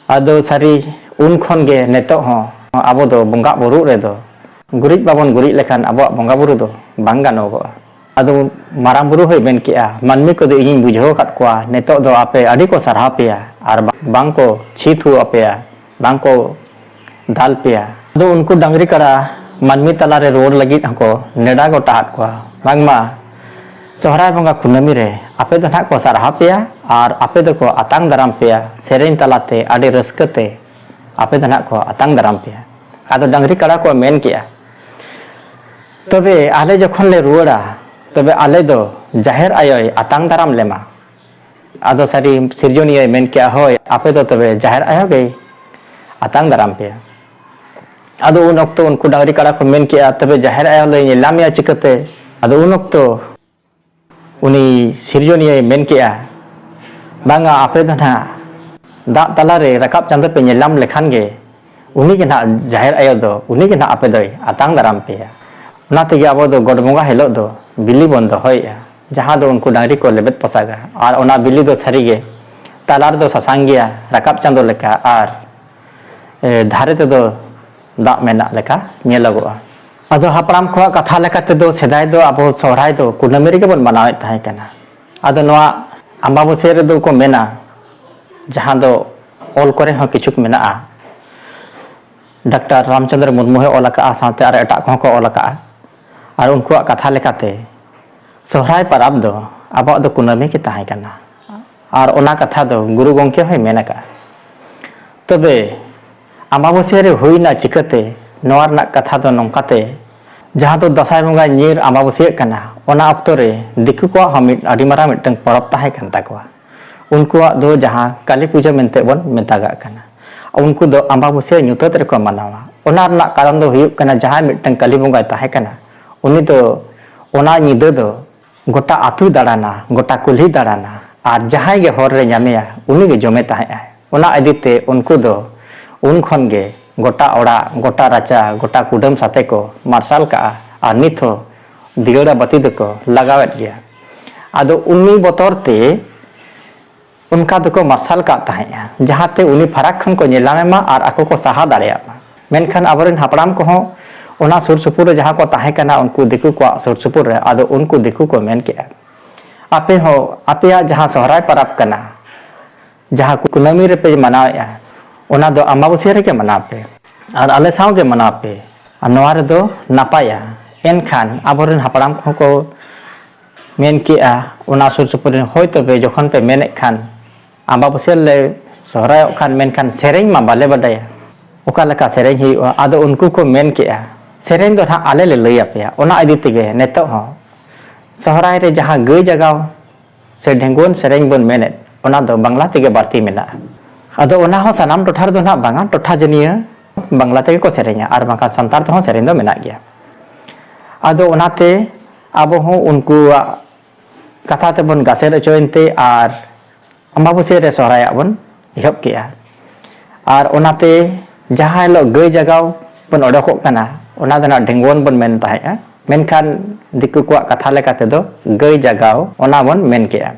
ᱟᱫᱚ ᱥᱟᱹᱨᱤ ᱩᱱ ᱠᱷᱚᱱ ᱜᱮ ᱱᱤᱛᱚᱜ ᱦᱚᱸ ᱟᱵᱚ ᱫᱚ ᱵᱚᱸᱜᱟ ᱵᱩᱨᱩᱜ ᱨᱮᱫᱚ ᱜᱩᱨᱤᱡ ᱵᱟᱵᱚᱱ ᱜᱩᱨᱤᱡ ᱞᱮᱠᱷᱟᱱ ᱟᱵᱚᱣᱟᱜ ᱵᱚᱸᱜᱟ ᱵᱩᱨᱩ ᱫᱚ ᱵᱟᱝ ᱜᱟᱱᱚᱜᱚᱜᱼᱟ᱾ ᱟᱫᱚ ᱢᱟᱨᱟᱝ ᱵᱩᱨᱩ ᱦᱚᱸᱭ ᱢᱮᱱ ᱠᱮᱜᱼᱟ, ᱢᱟᱹᱱᱢᱤ ᱠᱚᱫᱚ ᱤᱧᱤᱧ ᱵᱩᱡᱷᱟᱹᱣ ᱟᱠᱟᱫ ᱠᱚᱣᱟ, ᱱᱤᱛᱚᱜ ᱫᱚ ᱟᱯᱮ ᱟᱹᱰᱤ ᱠᱚ ᱥᱟᱨᱦᱟᱣ ᱯᱮᱭᱟ ᱟᱨ ᱵᱟ-, ᱵᱟᱝ ᱠᱚ ᱪᱷᱤ ᱛᱷᱩ ᱟᱯᱮᱭᱟ, ᱵᱟᱝ ᱠᱚ ᱫᱟᱞ ᱯᱮᱭᱟ᱾ ᱟᱫᱚ ᱩᱱᱠᱩ ᱰᱟᱝᱨᱤ ᱠᱟᱰᱟ ᱢᱟᱹᱱᱢᱤ ᱛᱟᱞᱟᱨᱮ ᱨᱩᱣᱟᱹᱲ ᱞᱟᱹᱜᱤᱫ ᱦᱚᱸᱠᱚ ᱱᱮᱰᱟ ᱜᱚᱴᱟ ᱟᱫ ᱠᱚᱣᱟ, ᱵᱟᱝᱢᱟ ᱥᱚᱦᱨᱟᱭ ᱵᱚᱸᱜᱟ ᱠᱩᱱᱟᱹᱢᱤ ᱨᱮ ᱟᱯᱮ ᱫᱚ ᱱᱟᱦᱟᱜ ᱠᱚ ᱥᱟᱨᱦᱟᱣ ᱯᱮᱭᱟ ᱟᱨ ᱟᱯᱮ ᱫᱚᱠᱚ ᱟᱛᱟᱝ ᱫᱟᱨᱟᱢ ᱯᱮᱭᱟ, ᱥᱮᱨᱮᱧ ᱛᱟᱞᱟᱛᱮ ᱟᱹᱰᱤ ᱨᱟᱹᱥᱠᱟᱹ ᱛᱮ ᱟᱯᱮ ᱫᱚ ᱱᱟᱦᱟᱜ ᱠᱚ ᱟᱛᱟᱝ ᱫᱟᱨᱟᱢ ᱯᱮᱭᱟ᱾ ᱟᱫᱚ ᱰᱟᱝᱨᱤ ᱠᱟᱰᱟ ᱠᱚ ᱢᱮᱱ ᱠᱮᱜᱼᱟ, "ᱛᱚᱵᱮ ᱟᱞᱮ ᱡᱚᱠᱷᱚᱱ ᱞᱮ ᱨᱩᱣᱟᱹᱲᱟ, ᱛᱚᱵᱮ ᱟᱞᱮ ᱫᱚ ᱡᱟᱦᱮᱨ ᱟᱭᱳᱭ ᱟᱛᱟᱝ ᱫᱟᱨᱟᱢ ᱞᱮᱢᱟ?" ᱟᱫᱚ ᱥᱟᱹᱨᱤ ᱥᱤᱨᱡᱚᱱᱤᱭᱟᱹᱭ ᱢᱮᱱ ᱠᱮᱜᱼᱟ, "ᱦᱳᱭ, ᱟᱯᱮ ᱫᱚ ᱛᱚᱵᱮ ᱡᱟᱦᱮᱨ ᱟᱭᱳ ᱜᱮᱭ ᱟᱛᱟᱝ ᱫᱟᱨᱟᱢ ᱯᱮᱭᱟ᱾" ᱟᱫᱚ ᱩᱱ ᱚᱠᱛᱚ ᱩᱱᱠᱩ ᱰᱟᱝᱨᱤ ᱠᱟᱰᱟ ᱠᱚ ᱢᱮᱱ ᱠᱮᱜᱼᱟ, "ᱛᱚᱵᱮ ᱡᱟᱦᱮᱨ ᱟᱭᱳ ᱞᱮ ᱧᱮᱞ ᱧᱟᱢᱮᱭᱟ ᱪᱤᱠᱟᱹᱛᱮ?" ᱟᱫᱚ ᱩᱱ ᱚᱠᱛᱚ ᱩᱱᱤ ᱥᱤᱨᱡᱚᱱᱤᱭᱟᱹᱭ ᱢᱮᱱ ᱠᱮᱜᱼᱟ, ᱵᱟᱝᱟ, ᱟᱯᱮ ᱫᱚ ᱱᱟᱦᱟᱜ ᱫᱟᱜ ᱛᱟᱞᱟᱨᱮ ᱨᱟᱠᱟᱵ ᱪᱟᱸᱫᱚ ᱯᱮ ᱧᱮᱞ ᱧᱟᱢ ᱞᱮᱠᱷᱟᱱ ᱜᱮ, ᱩᱱᱤ ᱜᱮ ᱱᱟᱦᱟᱜ ᱡᱟᱦᱮᱨ ᱟᱭᱳ ᱫᱚ, ᱩᱱᱤ ᱜᱮ ᱱᱟᱦᱟᱜ ᱟᱯᱮ ᱫᱚᱭ ᱟᱛᱟᱝ ᱫᱟᱨᱟᱢ ᱯᱮᱭᱟ᱾ ᱚᱱᱟ ᱛᱮᱜᱮ ᱟᱵᱚ ᱫᱚ ᱜᱚᱰ ᱵᱚᱸᱜᱟ ᱦᱤᱞᱳᱜ ᱫᱚ ᱵᱤᱞᱤ ᱵᱚᱱ ᱫᱚᱦᱚᱭᱮᱜᱼᱟ, ᱡᱟᱦᱟᱸ ᱫᱚ ᱩᱱᱠᱩ ᱰᱟᱝᱨᱤ ᱠᱚ ᱞᱮᱵᱮᱫ ᱯᱚᱥᱟᱜᱟ᱾ ᱟᱨ ᱚᱱᱟ ᱵᱤᱞᱤ ᱫᱚ ᱥᱟᱹᱨᱤᱜᱮ ᱛᱟᱞᱟ ᱨᱮᱫᱚ ᱥᱟᱥᱟᱝ ᱜᱮᱭᱟ, ᱨᱟᱠᱟᱵ ᱪᱟᱸᱫᱚ ᱞᱮᱠᱟ, ᱟᱨ, ᱮ, ᱫᱷᱟᱨᱮ ᱛᱮᱫᱚ ᱫᱟᱜ ᱢᱮᱱᱟᱜ ᱞᱮᱠᱟ ᱧᱮᱞᱚᱜᱚᱜᱼᱟ᱾ ᱟᱫᱚ ᱦᱟᱯᱲᱟᱢ ᱠᱚᱣᱟᱜ ᱠᱟᱛᱷᱟ ᱞᱮᱠᱟ ᱛᱮᱫᱚ ᱥᱮᱫᱟᱭ ᱫᱚ ᱟᱵᱚ ᱥᱚᱦᱨᱟᱭ ᱫᱚ ᱠᱩᱱᱟᱹᱢᱤ ᱨᱮᱜᱮ ᱵᱚᱱ ᱢᱟᱱᱟᱣᱮᱫ ᱛᱟᱦᱮᱸ ᱠᱟᱱᱟ᱾ ᱟᱫᱚ ᱱᱚᱣᱟ ᱟᱢᱵᱟᱵᱟᱹᱥᱭᱟᱹ ᱨᱮᱫᱚ ᱠᱚ ᱢᱮᱱᱟ, ᱡᱟᱦᱟᱸ ᱫᱚ ᱚᱞ ᱠᱚᱨᱮ ᱦᱚᱸ ᱠᱤᱪᱷᱩ ᱢᱮᱱᱟᱜᱼᱟ, ᱰᱟᱠᱛᱟᱨ ᱨᱟᱢᱪᱚᱸᱫᱽᱨᱚ ᱢᱩᱨᱢᱩ ᱦᱚᱸᱭ ᱚᱞ ᱟᱠᱟᱫᱼᱟ, ᱥᱟᱶᱛᱮ ᱟᱨ ᱮᱴᱟᱜ ᱠᱚᱦᱚᱸ ᱠᱚ ᱚᱞ ᱟᱠᱟᱫᱼᱟ᱾ ᱟᱨ ᱩᱱᱠᱩᱣᱟᱜ ᱠᱟᱛᱷᱟ ᱞᱮᱠᱟᱛᱮ ᱥᱚᱦᱨᱟᱭ ᱯᱟᱨᱟᱵᱽ ᱫᱚ ᱟᱵᱚᱣᱟᱜ ᱫᱚ ᱠᱩᱱᱟᱹᱢᱤ ᱜᱮ ᱛᱟᱦᱮᱸ ᱠᱟᱱᱟ᱾ ᱟᱨ ᱚᱱᱟ ᱠᱟᱛᱷᱟ ᱫᱚ ᱜᱩᱨᱩ ᱜᱚᱢᱠᱮ ᱦᱚᱸᱭ ᱢᱮᱱ ᱟᱠᱟᱫᱼᱟ᱾ ᱛᱚᱵᱮ ᱟᱢᱵᱟᱵᱟᱹᱥᱭᱟᱹ ᱨᱮ ᱦᱩᱭᱱᱟ ᱪᱤᱠᱟᱹᱛᱮ? ᱱᱚᱣᱟ ᱨᱮᱱᱟᱜ ᱠᱟᱛᱷᱟ ᱫᱚ ᱱᱚᱝᱠᱟᱛᱮ, ᱡᱟᱦᱟᱸ ᱫᱚ ᱫᱟᱸᱥᱟᱭ ᱵᱚᱸᱜᱟ ᱧᱤᱨ ᱟᱢᱵᱟᱵᱟᱹᱥᱭᱟᱹᱜ ᱠᱟᱱᱟ, ᱚᱱᱟ ᱚᱠᱛᱚ ᱨᱮ ᱫᱤᱠᱩ ᱠᱚᱣᱟᱜ ᱦᱚᱸ ᱢᱤᱫ ᱟᱹᱰᱤ ᱢᱟᱨᱟᱝ ᱢᱤᱫᱴᱟᱝ ᱯᱚᱨᱚᱵᱽ ᱛᱟᱦᱮᱸ ᱠᱟᱱ ᱛᱟᱠᱚᱣᱟ᱾ ᱩᱱᱠᱩᱣᱟᱜ ᱫᱚ ᱡᱟᱦᱟᱸ ᱠᱟᱹᱞᱤ ᱯᱩᱡᱟᱹ ᱢᱮᱱᱛᱮ ᱵᱚᱱ ᱢᱮᱛᱟᱜᱟᱜ ᱠᱟᱱᱟ, ᱩᱱᱠᱩ ᱫᱚ ᱟᱢᱵᱟᱵᱟᱹᱥᱭᱟᱹ ᱧᱩᱛᱟᱹᱛ ᱨᱮᱠᱚ ᱢᱟᱱᱟᱣᱟ᱾ ᱚᱱᱟ ᱨᱮᱱᱟᱜ ᱠᱟᱨᱚᱱ ᱫᱚ ᱦᱩᱭᱩᱜ ᱠᱟᱱᱟ, ᱡᱟᱦᱟᱸᱭ ᱢᱤᱫᱴᱟᱝ ᱠᱟᱹᱞᱤ ᱵᱚᱸᱜᱟᱭ ᱛᱟᱦᱮᱸ ᱠᱟᱱᱟ, ᱩᱱᱤ ᱫᱚ ᱚᱱᱟ ᱧᱤᱫᱟᱹ ᱫᱚ ᱜᱚᱴᱟ ᱟᱹᱛᱩᱭ ᱫᱟᱬᱟᱱᱟ, ᱜᱚᱴᱟ ᱠᱩᱞᱦᱤᱭ ᱫᱟᱬᱟᱱᱟ, ᱟᱨ ᱡᱟᱦᱟᱸᱭ ᱜᱮ ᱦᱚᱨ ᱨᱮ ᱧᱟᱢᱮᱭᱟ, ᱩᱱᱤ ᱜᱮ ᱡᱚᱢᱮ ᱛᱟᱦᱮᱸᱜᱼᱟᱭ᱾ ᱚᱱᱟ ᱤᱫᱤ ᱛᱮ ᱩᱱᱠᱩ ᱫᱚ ᱩᱱ ᱠᱷᱚᱱ ᱜᱮ ᱜᱚᱴᱟ ᱚᱲᱟᱜ, ᱜᱚᱴᱟ ᱨᱟᱪᱟ, ᱜᱚᱴᱟ ᱠᱩᱰᱟᱹᱢ ᱥᱟᱛᱮ ᱠᱚ ᱢᱟᱨᱥᱟᱞ ᱠᱟᱜᱼᱟ, ᱟᱨ ᱱᱤᱛ ᱦᱚᱸ ᱫᱤᱭᱟᱹᱲᱟ ᱵᱟᱹᱛᱤ ᱫᱚᱠᱚ ᱞᱟᱜᱟᱣᱮᱫ ᱜᱮᱭᱟ᱾ ᱟᱫᱚ ᱩᱱᱤ ᱵᱚᱛᱚᱨ ᱛᱮ ᱚᱱᱠᱟ ᱫᱚᱠᱚ ᱢᱟᱨᱥᱟᱞ ᱠᱟᱜ ᱛᱟᱦᱮᱸᱫᱼᱟ, ᱡᱟᱦᱟᱸᱛᱮ ᱩᱱᱤ ᱯᱷᱟᱨᱟᱠ ᱠᱷᱚᱱ ᱠᱚ ᱧᱮᱞ ᱧᱟᱢᱮ ᱢᱟ ᱟᱨ ᱟᱠᱚ ᱠᱚ ᱥᱟᱦᱟ ᱫᱟᱲᱮᱭᱟᱜ ᱢᱟ᱾ ᱢᱮᱱᱠᱷᱟᱱ ᱟᱵᱚᱨᱮᱱ ᱦᱟᱯᱲᱟᱢ ᱠᱚᱦᱚᱸ ᱚᱱᱟ ᱥᱩᱨ ᱥᱩᱯᱩᱨ ᱨᱮ ᱡᱟᱦᱟᱸ ᱠᱚ ᱛᱟᱦᱮᱸ ᱠᱟᱱᱟ, ᱩᱱᱠᱩ ᱫᱤᱠᱩ ᱠᱚᱣᱟᱜ ᱥᱩᱨ ᱥᱩᱯᱩᱨ ᱨᱮ, ᱟᱫᱚ ᱩᱱᱠᱩ ᱫᱤᱠᱩ ᱠᱚ ᱢᱮᱱ ᱠᱮᱜᱼᱟ, ᱟᱯᱮ ᱦᱚᱸ ᱟᱯᱮᱭᱟᱜ ᱡᱟᱦᱟᱸ ᱥᱚᱦᱨᱟᱭ ᱯᱚᱨᱚᱵᱽ ᱠᱟᱱᱟ, ᱡᱟᱦᱟᱸ ᱠᱩᱱᱟᱹᱢᱤ ᱨᱮᱯᱮ ᱢᱟᱱᱟᱣᱮᱫᱼᱟ, ᱚᱱᱟ ᱫᱚ ᱟᱢᱵᱟᱵᱟᱹᱥᱭᱟᱹ ᱨᱮᱜᱮ ᱢᱟᱱᱟᱣ ᱯᱮ ᱟᱨ ᱟᱞᱮ ᱥᱟᱶ ᱜᱮ ᱢᱟᱱᱟᱣ ᱯᱮ, ᱟᱨ ᱱᱚᱣᱟ ᱨᱮᱫᱚ ᱱᱟᱯᱟᱭᱟ᱾ ᱮᱱᱠᱷᱟᱱ ᱟᱵᱚᱨᱮᱱ ᱦᱟᱯᱲᱟᱢ ᱠᱚᱦᱚᱸ ᱠᱚ ᱢᱮᱱ ᱠᱮᱜᱼᱟ, ᱚᱱᱟ ᱥᱩᱨ ᱥᱩᱯᱩᱨ ᱨᱮᱱ, ᱦᱳᱭ ᱛᱚᱵᱮ ᱡᱚᱠᱷᱚᱱ ᱯᱮ ᱢᱮᱱᱮᱫ ᱠᱷᱟᱱ, ᱟᱢᱵᱟᱵᱟᱹᱥᱭᱟᱹ ᱞᱮ ᱥᱚᱦᱨᱟᱭᱚᱜ ᱠᱷᱟᱱ, ᱢᱮᱱᱠᱷᱟᱱ ᱥᱮᱨᱮᱧ ᱢᱟ ᱵᱟᱞᱮ ᱵᱟᱰᱟᱭᱟ, ᱚᱠᱟ ᱞᱮᱠᱟ ᱥᱮᱨᱮᱧ ᱦᱩᱭᱩᱜᱼᱟ? ᱟᱫᱚ ᱩᱱᱠᱩ ᱠᱚ ᱢᱮᱱ ᱠᱮᱜᱼᱟ, ᱥᱮᱨᱮᱧ ᱫᱚ ᱱᱟᱦᱟᱜ ᱟᱞᱮ ᱞᱮ ᱞᱟᱹᱭ ᱟᱯᱮᱭᱟ᱾ ᱚᱱᱟ ᱤᱫᱤ ᱛᱮᱜᱮ ᱱᱤᱛᱚᱜ ᱦᱚᱸ ᱥᱚᱦᱨᱟᱭ ᱨᱮ ᱡᱟᱦᱟᱸ ᱜᱟᱹᱭ ᱡᱟᱜᱟᱣ ᱥᱮ ᱰᱷᱮᱸᱜᱩᱣᱟᱹᱱ ᱥᱮᱨᱮᱧ ᱵᱚᱱ ᱢᱮᱱᱮᱫ, ᱚᱱᱟ ᱫᱚ ᱵᱟᱝᱞᱟ ᱛᱮᱜᱮ ᱵᱟᱹᱲᱛᱤ ᱢᱮᱱᱟᱜᱼᱟ᱾ ᱟᱫᱚ ᱚᱱᱟ ᱦᱚᱸ ᱥᱟᱱᱟᱢ ᱴᱚᱴᱷᱟ ᱨᱮᱫᱚ ᱱᱟᱦᱟᱜ ᱵᱟᱝᱟ, ᱴᱚᱴᱷᱟ ᱡᱟᱹᱱᱤᱭᱟᱹ ᱵᱟᱝᱞᱟ ᱛᱮᱜᱮ ᱠᱚ ᱥᱮᱨᱮᱧᱟ, ᱟᱨ ᱵᱟᱝᱠᱷᱟᱱ ᱥᱟᱱᱛᱟᱲ ᱛᱮᱦᱚᱸ ᱥᱮᱨᱮᱧ ᱫᱚ ᱢᱮᱱᱟᱜ ᱜᱮᱭᱟ᱾ ᱟᱫᱚ ᱚᱱᱟᱛᱮ ᱟᱵᱚ ᱦᱚᱸ ᱩᱱᱠᱩᱣᱟᱜ ᱠᱟᱛᱷᱟ ᱛᱮᱵᱚᱱ ᱜᱟᱥᱮᱨ ᱦᱚᱪᱚᱭᱮᱱ ᱛᱮ ᱟᱨ ᱟᱢᱵᱟᱵᱟᱹᱥᱭᱟᱹ ᱨᱮ ᱥᱚᱦᱨᱟᱭᱟᱜ ᱵᱚᱱ ᱮᱦᱚᱵ ᱠᱮᱜᱼᱟ᱾ ᱟᱨ ᱚᱱᱟᱛᱮ ᱡᱟᱦᱟᱸ ᱦᱤᱞᱳᱜ ᱜᱟᱹᱭ ᱡᱟᱜᱟᱣ ᱵᱚᱱ ᱚᱰᱚᱠᱚᱜ ᱠᱟᱱᱟ, ᱚᱱᱟ ᱫᱚ ᱱᱟᱜ ᱰᱷᱮᱸᱜᱣᱚᱱ ᱵᱚᱱ ᱢᱮᱱ ᱛᱟᱦᱮᱸᱫᱼᱟ, ᱢᱮᱱᱠᱷᱟᱱ ᱫᱤᱠᱩ ᱠᱚᱣᱟᱜ ᱠᱟᱛᱷᱟ ᱞᱮᱠᱟ ᱛᱮᱫᱚ ᱜᱟᱹᱭ ᱡᱟᱜᱟᱣ ᱚᱱᱟ ᱵᱚᱱ ᱢᱮᱱ ᱠᱮᱜᱼᱟ᱾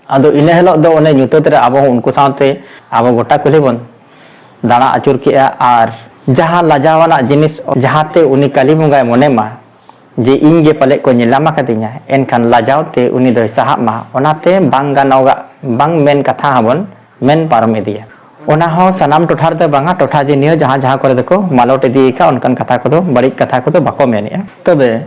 ᱟᱫᱚ ᱤᱱᱟᱹ ᱦᱤᱞᱳᱜ ᱫᱚ ᱚᱱᱮ ᱧᱩᱛᱟᱹᱛ ᱨᱮ ᱟᱵᱚ ᱦᱚᱸ ᱩᱱᱠᱩ ᱥᱟᱶᱛᱮ ᱟᱵᱚ ᱜᱚᱴᱟ ᱠᱩᱞᱦᱤ ᱵᱚᱱ ᱫᱟᱬᱟ ᱟᱹᱪᱩᱨ ᱠᱮᱜᱼᱟ᱾ ᱟᱨ ᱡᱟᱦᱟᱸ ᱞᱟᱡᱟᱣ ᱟᱱᱟᱜ ᱡᱤᱱᱤᱥ, ᱡᱟᱦᱟᱸᱛᱮ ᱩᱱᱤ ᱠᱟᱹᱞᱤ ᱵᱚᱸᱜᱟᱭ ᱢᱚᱱᱮ ᱢᱟ ᱡᱮ ᱤᱧ ᱜᱮ ᱯᱟᱞᱮᱫ ᱠᱚ ᱧᱮᱞ ᱧᱟᱢ ᱟᱠᱟᱫᱤᱧᱟ, ᱮᱱᱠᱷᱟᱱ ᱞᱟᱡᱟᱣ ᱛᱮ ᱩᱱᱤ ᱫᱚᱭ ᱥᱟᱦᱟᱜ ᱢᱟ, ᱚᱱᱟᱛᱮ ᱵᱟᱝ ᱜᱟᱱᱚᱜᱟᱜ, ᱵᱟᱝ ᱢᱮᱱ ᱠᱟᱛᱷᱟ ᱦᱚᱸᱵᱚᱱ ᱢᱮᱱ ᱯᱟᱨᱚᱢ ᱤᱫᱤᱭᱟ᱾ ᱚᱱᱟ ᱦᱚᱸ ᱥᱟᱱᱟᱢ ᱴᱚᱴᱷᱟ ᱨᱮᱫᱚ ᱵᱟᱝᱟ, ᱴᱚᱴᱷᱟ ᱡᱤᱱᱤᱭᱟᱹ ᱡᱟᱦᱟᱸ ᱡᱟᱦᱟᱸ ᱠᱚᱨᱮ ᱫᱚᱠᱚ ᱢᱟᱞᱚᱴ ᱤᱫᱤᱭ ᱟᱠᱟᱫ, ᱚᱱᱠᱟᱱ ᱠᱟᱛᱷᱟ ᱠᱚᱫᱚ, ᱵᱟᱹᱲᱤᱡ ᱠᱟᱛᱷᱟ ᱠᱚᱫᱚ ᱵᱟᱠᱚ ᱢᱮᱱᱮᱜᱼᱟ᱾ ᱛᱚᱵᱮ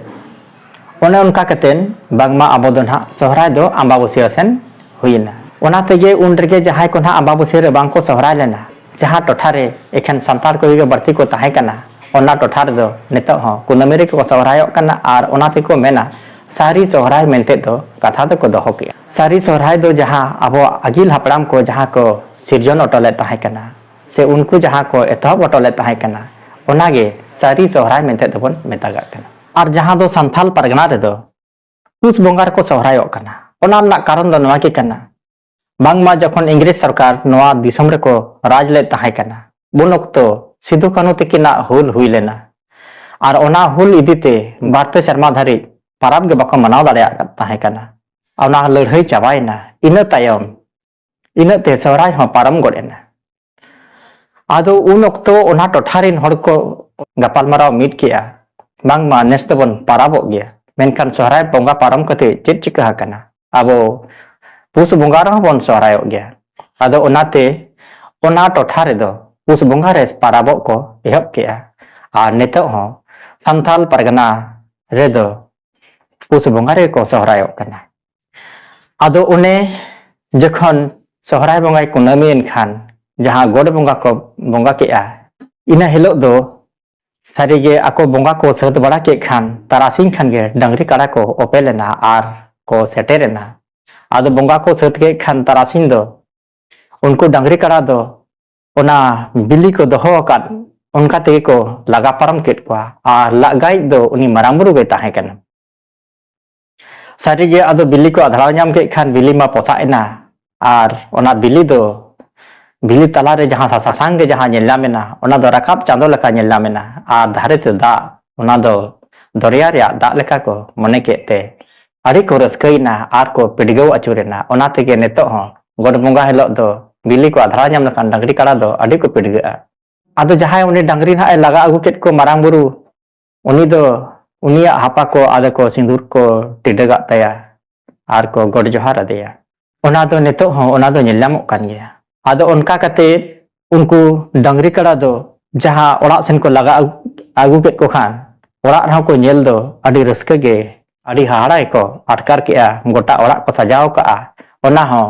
ᱚᱱᱮ ᱚᱱᱠᱟ ᱠᱟᱛᱮᱱ ᱵᱟᱝᱢᱟ ᱟᱵᱚ ᱫᱚ ᱱᱟᱦᱟᱜ ᱥᱚᱦᱨᱟᱭ ᱫᱚ ᱟᱢᱵᱟᱵᱟᱹᱥᱭᱟᱹ ᱥᱮᱱ ᱦᱩᱭᱮᱱᱟ᱾ ᱚᱱᱟ ᱛᱮᱜᱮ ᱩᱱ ᱨᱮᱜᱮ ᱡᱟᱦᱟᱸᱭ ᱠᱚ ᱱᱟᱦᱟᱜ ᱟᱢᱵᱟᱵᱟᱹᱥᱭᱟᱹ ᱨᱮ ᱵᱟᱝ ᱠᱚ ᱥᱚᱦᱨᱟᱭ ᱞᱮᱱᱟ, ᱡᱟᱦᱟᱸ ᱴᱚᱴᱷᱟ ᱨᱮ ᱮᱠᱷᱮᱱ ᱥᱟᱱᱛᱟᱲ ᱠᱚᱜᱮ ᱵᱟᱹᱲᱛᱤ ᱠᱚ ᱛᱟᱦᱮᱸ ᱠᱟᱱᱟ, ᱚᱱᱟ ᱴᱚᱴᱷᱟ ᱨᱮᱫᱚ ᱱᱤᱛᱚᱜ ᱦᱚᱸ ᱠᱩᱱᱟᱹᱢᱤ ᱨᱮᱜᱮ ᱠᱚ ᱥᱚᱦᱨᱟᱭᱚᱜ ᱠᱟᱱᱟ᱾ ᱟᱨ ᱚᱱᱟ ᱛᱮᱠᱚ ᱢᱮᱱᱟ, ᱥᱟᱹᱨᱤ ᱥᱚᱦᱨᱟᱭ ᱢᱮᱱᱛᱮ ᱫᱚ ᱠᱟᱛᱷᱟ ᱫᱚᱠᱚ ᱫᱚᱦᱚ ᱠᱮᱜᱼᱟ᱾ ᱥᱟᱹᱨᱤ ᱥᱚᱦᱨᱟᱭ ᱫᱚ ᱡᱟᱦᱟᱸ ᱟᱵᱚᱣᱟᱜ ᱟᱹᱜᱤᱞ ᱦᱟᱯᱲᱟᱢ ᱠᱚ ᱡᱟᱦᱟᱸ ᱠᱚ ᱥᱤᱨᱡᱚᱱ ᱦᱚᱴᱚ ᱞᱮᱫ ᱛᱟᱦᱮᱸ ᱠᱟᱱᱟ, ᱥᱮ ᱩᱱᱠᱩ ᱡᱟᱦᱟᱸ ᱠᱚ ᱮᱛᱚᱦᱚᱵ ᱦᱚᱴᱚ ᱞᱮᱫ ᱛᱟᱦᱮᱸ ᱠᱟᱱᱟ, ᱚᱱᱟᱜᱮ ᱥᱟᱹᱨᱤ ᱥᱚᱦᱨᱟᱭ ᱢᱮᱱᱛᱮ ᱫᱚᱵᱚᱱ ᱢᱮᱛᱟᱜᱟᱜ ᱠᱟᱱᱟ᱾ ᱟᱨ ᱡᱟᱦᱟᱸ ᱫᱚ ᱥᱟᱱᱛᱟᱞ ᱯᱟᱨᱜᱟᱱᱟ ᱨᱮᱫᱚ ᱯᱩᱥ ᱵᱚᱸᱜᱟ ᱨᱮᱠᱚ ᱥᱚᱦᱨᱟᱭᱚᱜ ᱠᱟᱱᱟ᱾ ᱚᱱᱟ ᱨᱮᱱᱟᱜ ᱠᱟᱨᱚᱱ ᱫᱚ ᱱᱚᱣᱟ ᱜᱮ ᱠᱟᱱᱟ, ᱵᱟᱝᱢᱟ ᱡᱚᱠᱷᱚᱱ ᱤᱝᱨᱮᱡᱽ ᱥᱚᱨᱠᱟᱨ ᱱᱚᱣᱟ ᱫᱤᱥᱚᱢ ᱨᱮᱠᱚ ᱨᱟᱡᱽ ᱞᱮᱫ ᱛᱟᱦᱮᱸ ᱠᱟᱱᱟ, ᱩᱱ ᱚᱠᱛᱚ ᱥᱤᱫᱩ ᱠᱟᱹᱱᱦᱩ ᱛᱤᱠᱤᱱᱟᱜ ᱦᱩᱞ ᱦᱩᱭ ᱞᱮᱱᱟ᱾ ᱟᱨ ᱚᱱᱟ ᱦᱩᱞ ᱤᱫᱤᱛᱮ ᱵᱟᱨ ᱯᱮ ᱥᱮᱨᱢᱟ ᱫᱷᱟᱹᱨᱤᱡ ᱯᱟᱨᱟᱵᱽ ᱜᱮ ᱵᱟᱠᱚ ᱢᱟᱱᱟᱣ ᱫᱟᱲᱮᱭᱟᱜ ᱛᱟᱦᱮᱸ ᱠᱟᱱᱟ᱾ ᱚᱱᱟ ᱞᱟᱹᱲᱦᱟᱹᱭ ᱪᱟᱵᱟᱭᱮᱱᱟ᱾ ᱤᱱᱟᱹ ᱛᱟᱭᱚᱢ, ᱤᱱᱟᱹᱜ ᱛᱮ ᱥᱚᱦᱨᱟᱭ ᱦᱚᱸ ᱯᱟᱨᱚᱢ ᱜᱚᱫ ᱮᱱᱟ᱾ ᱟᱫᱚ ᱩᱱ ᱚᱠᱛᱚ ᱚᱱᱟ ᱴᱚᱴᱷᱟ ᱨᱮᱱ ᱦᱚᱲ ᱠᱚ ᱜᱟᱯᱟᱞᱢᱟᱨᱟᱣ ᱢᱤᱫ ᱠᱮᱜᱼᱟ, ᱵᱟᱝᱢᱟ ᱱᱮᱥ ᱫᱚᱵᱚᱱ ᱯᱟᱨᱟᱵᱚᱜ ᱜᱮᱭᱟ, ᱢᱮᱱᱠᱷᱟᱱ ᱥᱚᱦᱨᱟᱭ ᱵᱚᱸᱜᱟ ᱯᱟᱨᱚᱢ ᱠᱟᱛᱮ ᱪᱮᱫ ᱪᱤᱠᱟᱹ ᱟᱠᱟᱱᱟ? ᱟᱵᱚ ᱯᱩᱥ ᱵᱚᱸᱜᱟ ᱨᱮᱦᱚᱸ ᱵᱚᱱ ᱥᱚᱦᱨᱟᱭᱚᱜ ᱜᱮᱭᱟ᱾ ᱟᱫᱚ ᱚᱱᱟᱛᱮ ᱚᱱᱟ ᱴᱚᱴᱷᱟ ᱨᱮᱫᱚ ᱯᱩᱥ ᱵᱚᱸᱜᱟ ᱨᱮ ᱯᱟᱨᱟᱵᱚᱜ ᱠᱚ ᱮᱦᱚᱵ ᱠᱮᱜᱼᱟ᱾ ᱟᱨ ᱱᱤᱛᱚᱜ ᱦᱚᱸ ᱥᱟᱱᱛᱟᱞ ᱯᱟᱨᱜᱟᱱᱟ ᱨᱮᱫᱚ ᱯᱩᱥ ᱵᱚᱸᱜᱟ ᱨᱮᱜᱮ ᱠᱚ ᱥᱚᱦᱨᱟᱭᱚᱜ ᱠᱟᱱᱟ᱾ ᱟᱫᱚ ᱚᱱᱮ ᱡᱚᱠᱷᱚᱱ ᱥᱚᱦᱨᱟᱭ ᱵᱚᱸᱜᱟᱭ ᱠᱩᱱᱟᱹᱢᱤᱭᱮᱱ ᱠᱷᱟᱱ, ᱡᱟᱦᱟᱸ ᱜᱚᱰ ᱵᱚᱸᱜᱟ ᱠᱚ ᱵᱚᱸᱜᱟ ᱠᱮᱜᱼᱟ, ᱤᱱᱟᱹ ᱦᱤᱞᱳᱜ ᱫᱚ ᱥᱟᱹᱨᱤᱜᱮ ᱟᱠᱚ ᱵᱚᱸᱜᱟ ᱠᱚ ᱥᱟᱹᱛ ᱵᱟᱲᱟ ᱠᱮᱫ ᱠᱷᱟᱱ, ᱛᱟᱨᱟᱥᱤᱧ ᱠᱷᱟᱱ ᱜᱮ ᱰᱟᱹᱝᱨᱤ ᱠᱟᱰᱟ ᱠᱚ ᱚᱯᱮᱞ ᱮᱱᱟ ᱟᱨ ᱠᱚ ᱥᱮᱴᱮᱨ ᱮᱱᱟ᱾ ᱟᱫᱚ ᱵᱚᱸᱜᱟ ᱠᱚ ᱥᱟᱹᱛ ᱠᱮᱫ ᱠᱷᱟᱱ ᱛᱟᱨᱟᱥᱤᱧ ᱫᱚ ᱩᱱᱠᱩ ᱰᱟᱹᱝᱨᱤ ᱠᱟᱰᱟ ᱫᱚ ᱚᱱᱟ ᱵᱤᱞᱤ ᱠᱚ ᱫᱚᱦᱚ ᱟᱠᱟᱫ, ᱚᱱᱠᱟ ᱛᱮᱜᱮ ᱠᱚ ᱞᱟᱜᱟ ᱯᱟᱨᱚᱢ ᱠᱮᱫ ᱠᱚᱣᱟ᱾ ᱟᱨ ᱞᱟᱜᱟᱭᱤᱡ ᱫᱚ ᱩᱱᱤ ᱢᱟᱨᱟᱝ ᱵᱩᱨᱩ ᱜᱮ ᱛᱟᱦᱮᱸ ᱠᱟᱱᱟ᱾ ᱥᱟᱹᱨᱤᱜᱮ ᱟᱫᱚ ᱵᱤᱞᱤ ᱠᱚ ᱟᱫᱷᱲᱟᱣ ᱧᱟᱢ ᱠᱮᱫ ᱠᱷᱟᱱ ᱵᱤᱞᱤ ᱢᱟ ᱯᱚᱥᱟᱜ ᱮᱱᱟ᱾ ᱟᱨ ᱚᱱᱟ ᱵᱤᱞᱤ ᱫᱚ, ᱵᱤᱞᱤ ᱛᱟᱞᱟᱨᱮ ᱡᱟᱦᱟᱸ ᱥᱟ-, ᱥᱟᱥᱟᱝ ᱜᱮ ᱡᱟᱦᱟᱸ ᱧᱮᱞ ᱧᱟᱢ ᱮᱱᱟ, ᱚᱱᱟ ᱫᱚ ᱨᱟᱠᱟᱵ ᱪᱟᱸᱫᱚ ᱞᱮᱠᱟ ᱧᱮᱞ ᱧᱟᱢ ᱮᱱᱟ᱾ ᱟᱨ ᱫᱷᱟᱨᱮ ᱛᱮ ᱫᱟᱜ, ᱚᱱᱟ ᱫᱚ ᱫᱚᱨᱭᱟ ᱨᱮᱭᱟᱜ ᱫᱟᱜ ᱞᱮᱠᱟ ᱠᱚ ᱢᱚᱱᱮ ᱠᱮᱫ ᱛᱮ ᱟᱹᱰᱤ ᱠᱚ ᱨᱟᱹᱥᱠᱟᱹᱭᱮᱱᱟ ᱟᱨ ᱠᱚ ᱯᱤᱰᱜᱟᱹᱣ ᱟᱹᱪᱩᱨᱮᱱᱟ᱾ ᱚᱱᱟ ᱛᱮᱜᱮ ᱱᱤᱛᱚᱜ ᱦᱚᱸ ᱜᱚᱰ ᱵᱚᱸᱜᱟ ᱦᱤᱞᱳᱜ ᱫᱚ ᱵᱤᱞᱤ ᱠᱚ ᱟᱫᱷᱲᱟ ᱧᱟᱢ ᱞᱮᱠᱷᱟᱱ ᱰᱟᱹᱝᱨᱤ ᱠᱟᱲᱟ ᱫᱚ ᱟᱹᱰᱤ ᱠᱚ ᱯᱤᱰᱜᱟᱹᱜᱼᱟ᱾ ᱟᱫᱚ ᱡᱟᱦᱟᱸᱭ ᱩᱱᱤ ᱰᱟᱹᱝᱨᱤ ᱱᱟᱦᱟᱜ ᱮ ᱞᱟᱜᱟ ᱟᱹᱜᱩ ᱠᱮᱫ ᱠᱚ ᱢᱟᱨᱟᱝ ᱵᱩᱨᱩ, ᱩᱱᱤ ᱫᱚ, ᱩᱱᱤᱭᱟᱜ ᱦᱟᱯᱟ ᱠᱚ ᱟᱫᱚ ᱠᱚ ᱥᱤᱸᱫᱩᱨ ᱠᱚ ᱴᱤᱰᱟᱹᱜᱟᱜ ᱛᱟᱭᱟ ᱟᱨ ᱠᱚ ᱜᱚᱰ ᱡᱚᱦᱟᱨ ᱟᱫᱮᱭᱟ᱾ ᱚᱱᱟ ᱫᱚ ᱱᱤᱛᱚᱜ ᱦᱚᱸ ᱚᱱᱟ ᱫᱚ ᱧᱮᱞ ᱧᱟᱢᱚᱜ ᱠᱟᱱ ᱜᱮᱭᱟ᱾ ᱟᱫᱚ ᱚᱱᱠᱟ ᱠᱟᱛᱮ ᱩᱱᱠᱩ ᱰᱟᱹᱝᱨᱤ ᱠᱟᱲᱟ ᱫᱚ ᱡᱟᱦᱟᱸ ᱚᱲᱟᱜ ᱥᱮᱱ ᱠᱚ ᱞᱟᱜᱟ ᱟᱹᱜᱩ, ᱟᱹᱜᱩ ᱠᱮᱫ ᱠᱚ ᱠᱷᱟᱱ, ᱚᱲᱟᱜ ᱨᱮᱦᱚᱸ ᱠᱚ ᱧᱮᱞ ᱫᱚ ᱟᱹᱰᱤ ᱨᱟᱹᱥᱠᱟᱹ ᱜᱮ, ᱟᱹᱰᱤ ᱦᱟᱦᱟᱲᱟ ᱜᱮᱠᱚ ᱟᱴᱠᱟᱨ ᱠᱮᱜᱼᱟ᱾ ᱜᱚᱴᱟ ᱚᱲᱟᱜ ᱠᱚ ᱥᱟᱡᱟᱣ ᱠᱟᱜᱼᱟ, ᱚᱱᱟ ᱦᱚᱸ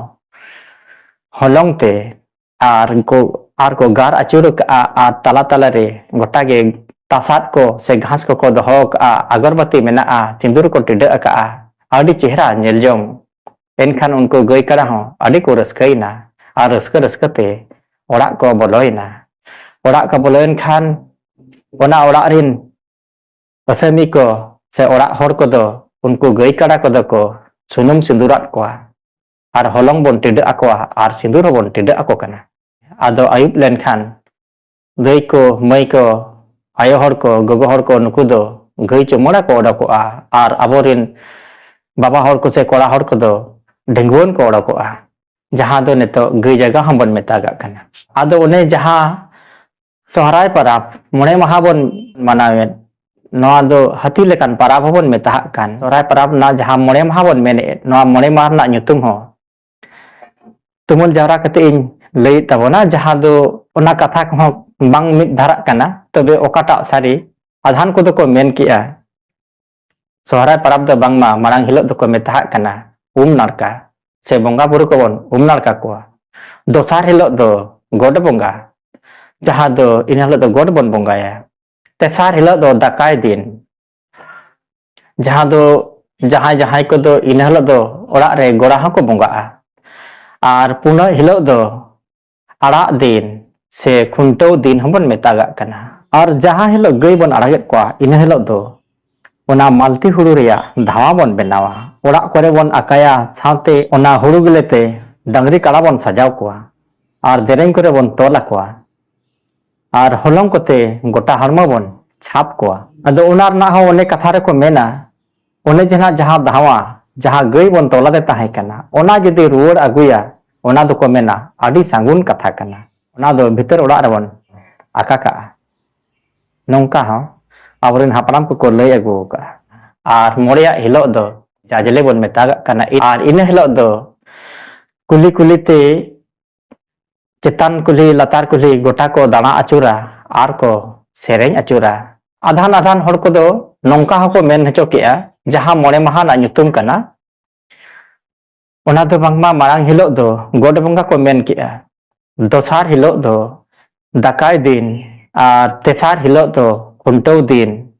ᱦᱚᱞᱚᱝ ᱛᱮ᱾ ᱟᱨ ᱠᱚ, ᱟᱨ ᱠᱚ ᱜᱟᱨ ᱟᱹᱪᱩᱨ ᱠᱟᱜᱼᱟ ᱟᱨ ᱛᱟᱞᱟ ᱛᱟᱞᱟ ᱨᱮ ᱜᱚᱴᱟ ᱜᱮ ᱛᱟᱥᱟᱫ ᱠᱚ ᱥᱮ ᱜᱷᱟᱥ ᱠᱚᱠᱚ ᱫᱚᱦᱚ ᱠᱟᱜᱼᱟ, ᱟᱜᱚᱨᱵᱟᱹᱛᱤ ᱢᱮᱱᱟᱜᱼᱟ, ᱥᱤᱸᱫᱩᱨ ᱠᱚ ᱴᱤᱰᱟᱹᱜ ᱟᱠᱟᱜᱼᱟ᱾ ᱟᱹᱰᱤ ᱪᱮᱦᱨᱟ ᱧᱮᱞ ᱡᱚᱝ᱾ ᱮᱱᱠᱷᱟᱱ ᱩᱱᱠᱩ ᱜᱟᱹᱭ ᱠᱟᱰᱟ ᱦᱚᱸ ᱟᱹᱰᱤ ᱠᱚ ᱨᱟᱹᱥᱠᱟᱹᱭᱮᱱᱟ ᱟᱨ ᱨᱟᱹᱥᱠᱟᱹ ᱨᱟᱹᱥᱠᱟᱹ ᱛᱮ ᱚᱲᱟᱜ ᱠᱚ ᱵᱚᱞᱚᱭᱮᱱᱟ᱾ ᱚᱲᱟᱜ ᱠᱚ ᱵᱚᱞᱚᱭᱮᱱ ᱠᱷᱟᱱ ᱚᱱᱟ ᱚᱲᱟᱜ ᱨᱤᱱ ᱟᱹᱥᱟᱹᱢᱤ ᱠᱚ ᱥᱮ ᱚᱲᱟᱜ ᱦᱚᱲ ᱠᱚᱫᱚ ᱩᱱᱠᱩ ᱜᱟᱹᱭ ᱠᱟᱰᱟ ᱠᱚᱫᱚ ᱠᱚ ᱥᱩᱱᱩᱢ ᱥᱤᱸᱫᱩᱨᱟᱫ ᱠᱚᱣᱟ ᱟᱨ ᱦᱚᱞᱚᱝ ᱵᱚᱱ ᱴᱤᱰᱟᱹᱜ ᱟᱠᱚᱣᱟ ᱟᱨ ᱥᱤᱸᱫᱩᱨ ᱦᱚᱸᱵᱚᱱ ᱴᱤᱰᱟᱹᱜ ᱟᱠᱚ ᱠᱟᱱᱟ᱾ ᱟᱫᱚ ᱟᱹᱭᱩᱵ ᱞᱮᱱᱠᱷᱟᱱ ᱫᱟᱹᱭ ᱠᱚ, ᱢᱟᱹᱭ ᱠᱚ, ᱟᱭᱳ ᱦᱚᱲ ᱠᱚ, ᱜᱚᱜᱚ ᱦᱚᱲ ᱠᱚ, ᱱᱩᱠᱩ ᱫᱚ ᱜᱟᱹᱭ ᱪᱩᱢᱟᱹᱲᱟ ᱠᱚ ᱚᱰᱚᱠᱚᱜᱼᱟ ᱟᱨ ᱟᱵᱚᱨᱤᱱ ᱵᱟᱵᱟ ᱦᱚᱲ ᱠᱚ ᱥᱮ ᱠᱚᱲᱟ ᱦᱚᱲ ᱠᱚᱫᱚ ᱰᱟᱹᱝᱜᱩᱣᱟᱹᱱ ᱠᱚ ᱚᱰᱚᱠᱚᱜᱼᱟ, ᱡᱟᱦᱟᱸ ᱫᱚ ᱱᱤᱛᱚᱜ ᱜᱟᱹᱭ ᱡᱟᱭᱜᱟ ᱦᱚᱸᱵᱚᱱ ᱢᱮᱛᱟᱜᱟᱜ ᱠᱟᱱᱟ᱾ ᱟᱫᱚ ᱚᱱᱮ ᱡᱟᱦᱟᱸ ᱥᱚᱦᱨᱟᱭ ᱯᱟᱨᱟᱵᱽ ᱢᱚᱬᱮ ᱢᱟᱦᱟ ᱵᱚᱱ ᱢᱟᱱᱟᱣᱮᱫ, ᱱᱚᱣᱟ ᱫᱚ ᱦᱟᱹᱛᱤ ᱞᱮᱠᱟᱱ ᱯᱟᱨᱟᱵᱽ ᱦᱚᱸᱵᱚᱱ ᱢᱮᱛᱟᱜ ᱠᱟᱱ᱾ ᱥᱚᱦᱨᱟᱭ ᱯᱟᱨᱟᱵᱽ ᱨᱮᱱᱟᱜ ᱡᱟᱦᱟᱸ ᱢᱚᱬᱮ ᱢᱟᱦᱟ ᱵᱚᱱ ᱢᱮᱱᱮᱫ, ᱱᱚᱣᱟ ᱢᱚᱬᱮ ᱢᱟᱦᱟ ᱨᱮᱱᱟᱜ ᱧᱩᱛᱩᱢ ᱦᱚᱸ ᱛᱩᱢᱟᱹᱞ ᱡᱟᱣᱨᱟ ᱠᱟᱛᱮ ᱤᱧ ᱞᱟᱹᱭᱮᱫ ᱛᱟᱵᱚᱱᱟ, ᱡᱟᱦᱟᱸ ᱫᱚ ᱚᱱᱟ ᱠᱟᱛᱷᱟ ᱠᱚᱦᱚᱸ ᱵᱟᱝ ᱢᱤᱫ ᱫᱷᱟᱨᱟᱜ ᱠᱟᱱᱟ, ᱛᱚᱵᱮ ᱚᱠᱟᱴᱟᱜ ᱥᱟᱹᱨᱤ? ᱟᱫᱷᱟᱱ ᱠᱚᱫᱚ ᱠᱚ ᱢᱮᱱ ᱠᱮᱜᱼᱟ, ᱥᱚᱦᱨᱟᱭ ᱯᱟᱨᱟᱵᱽ ᱫᱚ ᱵᱟᱝᱢᱟ ᱢᱟᱲᱟᱝ ᱦᱤᱞᱳᱜ ᱫᱚᱠᱚ ᱢᱮᱛᱟᱜ ᱠᱟᱱᱟ ᱩᱢ ᱱᱟᱲᱠᱟ, ᱥᱮ ᱵᱚᱸᱜᱟ ᱵᱩᱨᱩ ᱠᱚᱵᱚᱱ ᱩᱢ ᱱᱟᱲᱠᱟ ᱠᱚᱣᱟ᱾ ᱫᱚᱥᱟᱨ ᱦᱤᱞᱳᱜ ᱫᱚ ᱜᱚᱰ ᱵᱚᱸᱜᱟ, ᱡᱟᱦᱟᱸ ᱫᱚ ᱤᱱᱟᱹ ᱦᱤᱞᱳᱜ ᱫᱚ ᱜᱚᱰ ᱵᱚᱱ ᱵᱚᱸᱜᱟᱭᱟ᱾ ᱛᱮᱥᱟᱨ ᱦᱤᱞᱳᱜ ᱫᱚ ᱫᱟᱠᱟᱭ ᱫᱤᱱ, ᱡᱟᱦᱟᱸ ᱫᱚ ᱡᱟᱦᱟᱸᱭ ᱡᱟᱦᱟᱸᱭ ᱠᱚᱫᱚ ᱤᱱᱟᱹ ᱦᱤᱞᱳᱜ ᱫᱚ ᱚᱲᱟᱜ ᱨᱮ ᱜᱚᱲᱟ ᱦᱚᱸᱠᱚ ᱵᱚᱸᱜᱟᱜᱼᱟ᱾ ᱟᱨ ᱯᱩᱱᱟᱹᱜ ᱦᱤᱞᱳᱜ ᱫᱚ ᱟᱲᱟᱜ ᱫᱤᱱ ᱥᱮ ᱠᱷᱩᱱᱴᱟᱹᱣ ᱫᱤᱱ ᱦᱚᱸᱵᱚᱱ ᱢᱮᱛᱟᱜᱟᱜ ᱠᱟᱱᱟ᱾ ᱟᱨ ᱡᱟᱦᱟᱸ ᱦᱤᱞᱳᱜ ᱜᱟᱹᱭ ᱵᱚᱱ ᱟᱲᱟᱜᱮᱫ ᱠᱚᱣᱟ, ᱤᱱᱟᱹ ᱦᱤᱞᱳᱜ ᱫᱚ ᱚᱱᱟ ᱢᱟᱞᱛᱤ ᱦᱩᱲᱩ ᱨᱮᱭᱟᱜ ᱫᱷᱟᱣᱟ ᱵᱚᱱ ᱵᱮᱱᱟᱣᱟ᱾ ᱚᱲᱟᱜ ᱠᱚᱨᱮ ᱵᱚᱱ ᱟᱠᱟᱭᱟ, ᱥᱟᱶᱛᱮ ᱚᱱᱟ ᱦᱩᱲᱩ ᱜᱮᱞᱮ ᱛᱮ ᱰᱟᱝᱨᱤ ᱠᱟᱲᱟ ᱵᱚᱱ ᱥᱟᱡᱟᱣ ᱠᱚᱣᱟ ᱟᱨ ᱫᱮᱨᱮᱧ ᱠᱚᱨᱮ ᱵᱚᱱ ᱛᱚᱞ ᱟᱠᱚᱣᱟ ᱟᱨ ᱦᱚᱞᱚᱝ ᱠᱚᱛᱮ ᱜᱚᱴᱟ ᱦᱚᱲᱢᱚ ᱵᱚᱱ ᱪᱷᱟᱯ ᱠᱚᱣᱟ᱾ ᱟᱫᱚ ᱚᱱᱟ ᱨᱮᱱᱟᱜ ᱦᱚᱸ ᱚᱱᱮ ᱠᱟᱛᱷᱟ ᱨᱮᱠᱚ ᱢᱮᱱᱟ, ᱚᱱᱮ ᱡᱟᱦᱟᱸ ᱡᱟᱦᱟᱸ ᱫᱷᱟᱣᱟ ᱡᱟᱦᱟᱸ ᱜᱟᱹᱭ ᱵᱚᱱ ᱛᱚᱞ ᱟᱫᱮ ᱛᱟᱦᱮᱸ ᱠᱟᱱᱟ, ᱚᱱᱟ ᱡᱩᱫᱤ ᱨᱩᱣᱟᱹᱲ ᱟᱹᱜᱩᱭᱟ, ᱚᱱᱟ ᱫᱚᱠᱚ ᱢᱮᱱᱟ ᱟᱹᱰᱤ ᱥᱟᱹᱜᱩᱱ ᱠᱟᱛᱷᱟ ᱠᱟᱱᱟ᱾ ᱚᱱᱟ ᱫᱚ ᱵᱷᱤᱛᱟᱹᱨ ᱚᱲᱟᱜ ᱨᱮᱵᱚᱱ ᱟᱠᱟ ᱠᱟᱜᱼᱟ᱾ ᱱᱚᱝᱠᱟ ᱦᱚᱸ ᱟᱵᱚᱨᱮᱱ ᱦᱟᱯᱲᱟᱢ ᱠᱚᱠᱚ ᱞᱟᱹᱭ ᱟᱹᱜᱩ ᱟᱠᱟᱫᱼᱟ᱾ ᱟᱨ ᱢᱚᱬᱮᱭᱟᱜ ᱦᱤᱞᱳᱜ ᱫᱚ ᱡᱟᱡᱽᱞᱮ ᱵᱚᱱ ᱢᱮᱛᱟᱜᱟᱜ ᱠᱟᱱᱟ᱾ ᱟᱨ ᱤᱱᱟᱹ ᱦᱤᱞᱳᱜ ᱫᱚ ᱠᱩᱞᱦᱤ ᱠᱩᱞᱦᱤ ᱛᱮ ᱪᱮᱛᱟᱱ ᱠᱩᱞᱦᱤ ᱞᱟᱛᱟᱨ ᱠᱩᱞᱦᱤ ᱜᱚᱴᱟ ᱠᱚ ᱫᱟᱬᱟ ᱟᱹᱪᱩᱨᱟ ᱟᱨ ᱠᱚ ᱥᱮᱨᱮᱧ ᱟᱹᱪᱩᱨᱟ᱾ ᱟᱫᱷᱟᱱ ᱟᱫᱷᱟᱱ ᱦᱚᱲ ᱠᱚᱫᱚ ᱱᱚᱝᱠᱟ ᱦᱚᱸᱠᱚ ᱢᱮᱱ ᱦᱚᱪᱚ ᱠᱮᱜᱼᱟ, ᱡᱟᱦᱟᱸ ᱢᱚᱬᱮ ᱢᱟᱦᱟ ᱨᱮᱱᱟᱜ ᱧᱩᱛᱩᱢ ᱠᱟᱱᱟ, ᱚᱱᱟ ᱫᱚ ᱵᱟᱝᱢᱟ ᱢᱟᱲᱟᱝ ᱦᱤᱞᱳᱜ ᱫᱚ ᱜᱚᱰ ᱵᱚᱸᱜᱟ ᱠᱚ ᱢᱮᱱ ᱠᱮᱜᱼᱟ, ᱫᱚᱥᱟᱨ ᱦᱤᱞᱳᱜ ᱫᱚ ᱫᱟᱠᱟᱭ ᱫᱤᱱ, ᱟᱨ ᱛᱮᱥᱟᱨ ᱦᱤᱞᱳᱜ ᱫᱚ ᱠᱷᱩᱱᱴᱟᱹᱣ ᱫᱤᱱ,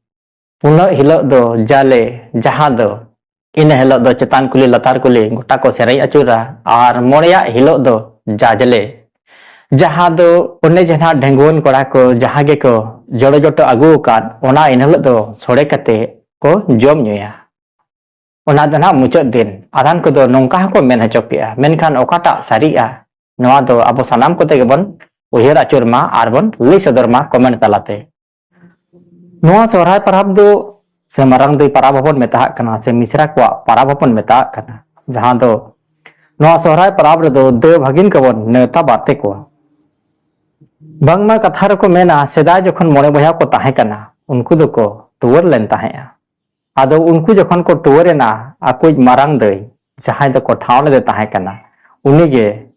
ᱯᱩᱱᱟᱹᱜ ᱦᱤᱞᱳᱜ ᱫᱚ ᱡᱟᱞᱮ, ᱡᱟᱦᱟᱸ ᱫᱚ ᱤᱱᱟᱹ ᱦᱤᱞᱳᱜ ᱫᱚ ᱪᱮᱛᱟᱱ ᱠᱩᱞᱦᱤ ᱞᱟᱛᱟᱨ ᱠᱩᱞᱦᱤ ᱜᱚᱴᱟ ᱠᱚ ᱥᱮᱨᱮᱧ ᱟᱹᱪᱩᱨᱟ᱾ ᱟᱨ ᱢᱚᱬᱮᱭᱟᱜ ᱦᱤᱞᱳᱜ ᱫᱚ ᱡᱟᱡᱽᱞᱮ, ᱡᱟᱦᱟᱸ ᱫᱚ ᱚᱱᱮ ᱡᱮ ᱱᱟᱦᱟᱜ ᱰᱷᱮᱸᱜᱩᱣᱟᱹᱱ ᱠᱚᱲᱟ ᱠᱚ ᱡᱟᱦᱟᱸ ᱜᱮᱠᱚ ᱡᱚᱲᱚ ᱡᱚᱴᱚ ᱟᱹᱜᱩ ᱟᱠᱟᱫ, ᱚᱱᱟ ᱤᱱᱟᱹ ᱦᱤᱞᱳᱜ ᱫᱚ ᱥᱚᱲᱮ ᱠᱟᱛᱮ ᱠᱚ ᱡᱚᱢ ᱧᱩᱭᱟ᱾ ᱚᱱᱟ ᱫᱚ ᱱᱟᱦᱟᱜ ᱢᱩᱪᱟᱹᱫ ᱫᱤᱱ᱾ ᱟᱫᱷᱟᱱ ᱠᱚᱫᱚ ᱱᱚᱝᱠᱟ ᱦᱚᱸᱠᱚ ᱢᱮᱱ ᱦᱚᱪᱚ ᱠᱮᱜᱼᱟ, ᱢᱮᱱᱠᱷᱟᱱ ᱚᱠᱟᱴᱟᱜ ᱥᱟᱹᱨᱤᱜᱼᱟ, ᱱᱚᱣᱟ ᱫᱚ ᱟᱵᱚ ᱥᱟᱱᱟᱢ ᱠᱚᱛᱮ ᱜᱮᱵᱚᱱ ᱩᱭᱦᱟᱹᱨ ᱟᱹᱪᱩᱨ ᱢᱟ ᱟᱨ ᱵᱚᱱ ᱞᱟᱹᱭ ᱥᱚᱫᱚᱨ ᱢᱟ comment ᱛᱟᱞᱟᱛᱮ᱾ ᱱᱚᱣᱟ ᱥᱚᱦᱨᱟᱭ ᱯᱟᱨᱟᱵᱽ ᱫᱚ, ᱥᱮ ᱢᱟᱨᱟᱝ ᱫᱟᱹᱭ ᱯᱟᱨᱟᱵᱽ ᱦᱚᱸᱵᱚᱱ ᱢᱮᱛᱟᱜ ᱠᱟᱱᱟ, ᱥᱮ ᱢᱤᱥᱨᱟ ᱠᱚᱣᱟᱜ ᱯᱟᱨᱟᱵᱽ ᱦᱚᱸᱵᱚᱱ ᱢᱮᱛᱟᱜ ᱠᱟᱱᱟ, ᱡᱟᱦᱟᱸ ᱫᱚ ᱱᱚᱣᱟ ᱥᱚᱦᱨᱟᱭ ᱯᱟᱨᱟᱵᱽ ᱨᱮᱫᱚ ᱫᱟᱹᱭ ᱵᱷᱟᱹᱜᱤᱱ ᱠᱚᱵᱚᱱ ᱱᱮᱣᱛᱟ ᱵᱟᱨᱛᱮ ᱠᱚᱣᱟ᱾ ᱵᱟᱝᱢᱟ ᱠᱟᱛᱷᱟ ᱨᱮᱠᱚ ᱢᱮᱱᱟ, ᱥᱮᱫᱟᱭ ᱡᱚᱠᱷᱚᱱ ᱢᱚᱬᱮ ᱵᱚᱭᱦᱟ ᱠᱚ ᱛᱟᱦᱮᱸ ᱠᱟᱱᱟ, ᱩᱱᱠᱩ ᱫᱚᱠᱚ ᱴᱩᱣᱟᱹᱨ ᱞᱮᱱ ᱛᱟᱦᱮᱸᱫᱼᱟ᱾ ᱟᱫᱚ ᱩᱱᱠᱩ ᱡᱚᱠᱷᱚᱱ ᱠᱚ ᱴᱩᱣᱟᱹᱨ ᱮᱱᱟ, ᱟᱠᱚᱭᱤᱡ ᱢᱟᱨᱟᱝ ᱫᱟᱹᱭ, ᱡᱟᱦᱟᱸᱭ ᱫᱚᱠᱚ ᱴᱷᱟᱶ ᱞᱮᱫᱮ ᱛᱟᱦᱮᱸ ᱠᱟᱱᱟ, ᱩᱱᱤᱜᱮ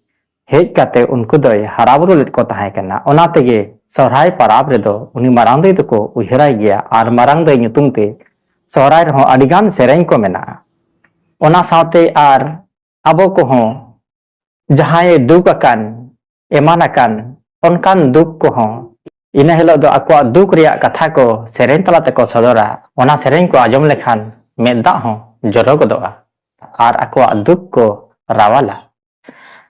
ᱦᱮᱡ ᱠᱟᱛᱮ ᱩᱱᱠᱩ ᱫᱚᱭ ᱦᱟᱨᱟ ᱵᱩᱨᱩ ᱞᱮᱫ ᱠᱚ ᱛᱟᱦᱮᱸ ᱠᱟᱱᱟ᱾ ᱚᱱᱟ ᱛᱮᱜᱮ ᱥᱚᱦᱨᱟᱭ ᱯᱟᱨᱟᱵᱽ ᱨᱮᱫᱚ ᱩᱱᱤ ᱢᱟᱨᱟᱝ ᱫᱟᱹᱭ ᱫᱚᱠᱚ ᱩᱭᱦᱟᱹᱨᱟᱭ ᱜᱮᱭᱟ ᱟᱨ ᱢᱟᱨᱟᱝ ᱫᱟᱹᱭ ᱧᱩᱛᱩᱢ ᱛᱮ ᱥᱚᱦᱨᱟᱭ ᱨᱮᱦᱚᱸ ᱟᱹᱰᱤᱜᱟᱱ ᱥᱮᱨᱮᱧ ᱠᱚ ᱢᱮᱱᱟᱜᱼᱟ᱾ ᱚᱱᱟ ᱥᱟᱶᱛᱮ ᱟᱨ ᱟᱵᱚ ᱠᱚᱦᱚᱸ ᱡᱟᱦᱟᱸᱭᱮ ᱫᱩᱠ ᱟᱠᱟᱱ, ᱮᱢᱟᱱ ᱟᱠᱟᱱ, ᱚᱱᱠᱟᱱ ᱫᱩᱠ ᱠᱚᱦᱚᱸ ᱤᱱᱟᱹ ᱦᱤᱞᱳᱜ ᱫᱚ ᱟᱠᱚᱣᱟᱜ ᱫᱩᱠ ᱨᱮᱭᱟᱜ ᱠᱟᱛᱷᱟ ᱠᱚ ᱥᱮᱨᱮᱧ ᱛᱟᱞᱟ ᱛᱮᱠᱚ ᱥᱚᱫᱚᱨᱟ᱾ ᱚᱱᱟ ᱥᱮᱨᱮᱧ ᱠᱚ ᱟᱸᱡᱚᱢ ᱞᱮᱠᱷᱟᱱ ᱢᱮᱫ ᱫᱟᱜ ᱦᱚᱸ ᱡᱚᱨᱚ ᱜᱚᱫᱚᱜᱼᱟ ᱟᱨ ᱟᱠᱚᱣᱟᱜ ᱫᱩᱠ ᱠᱚ ᱨᱟᱣᱟᱞᱟ᱾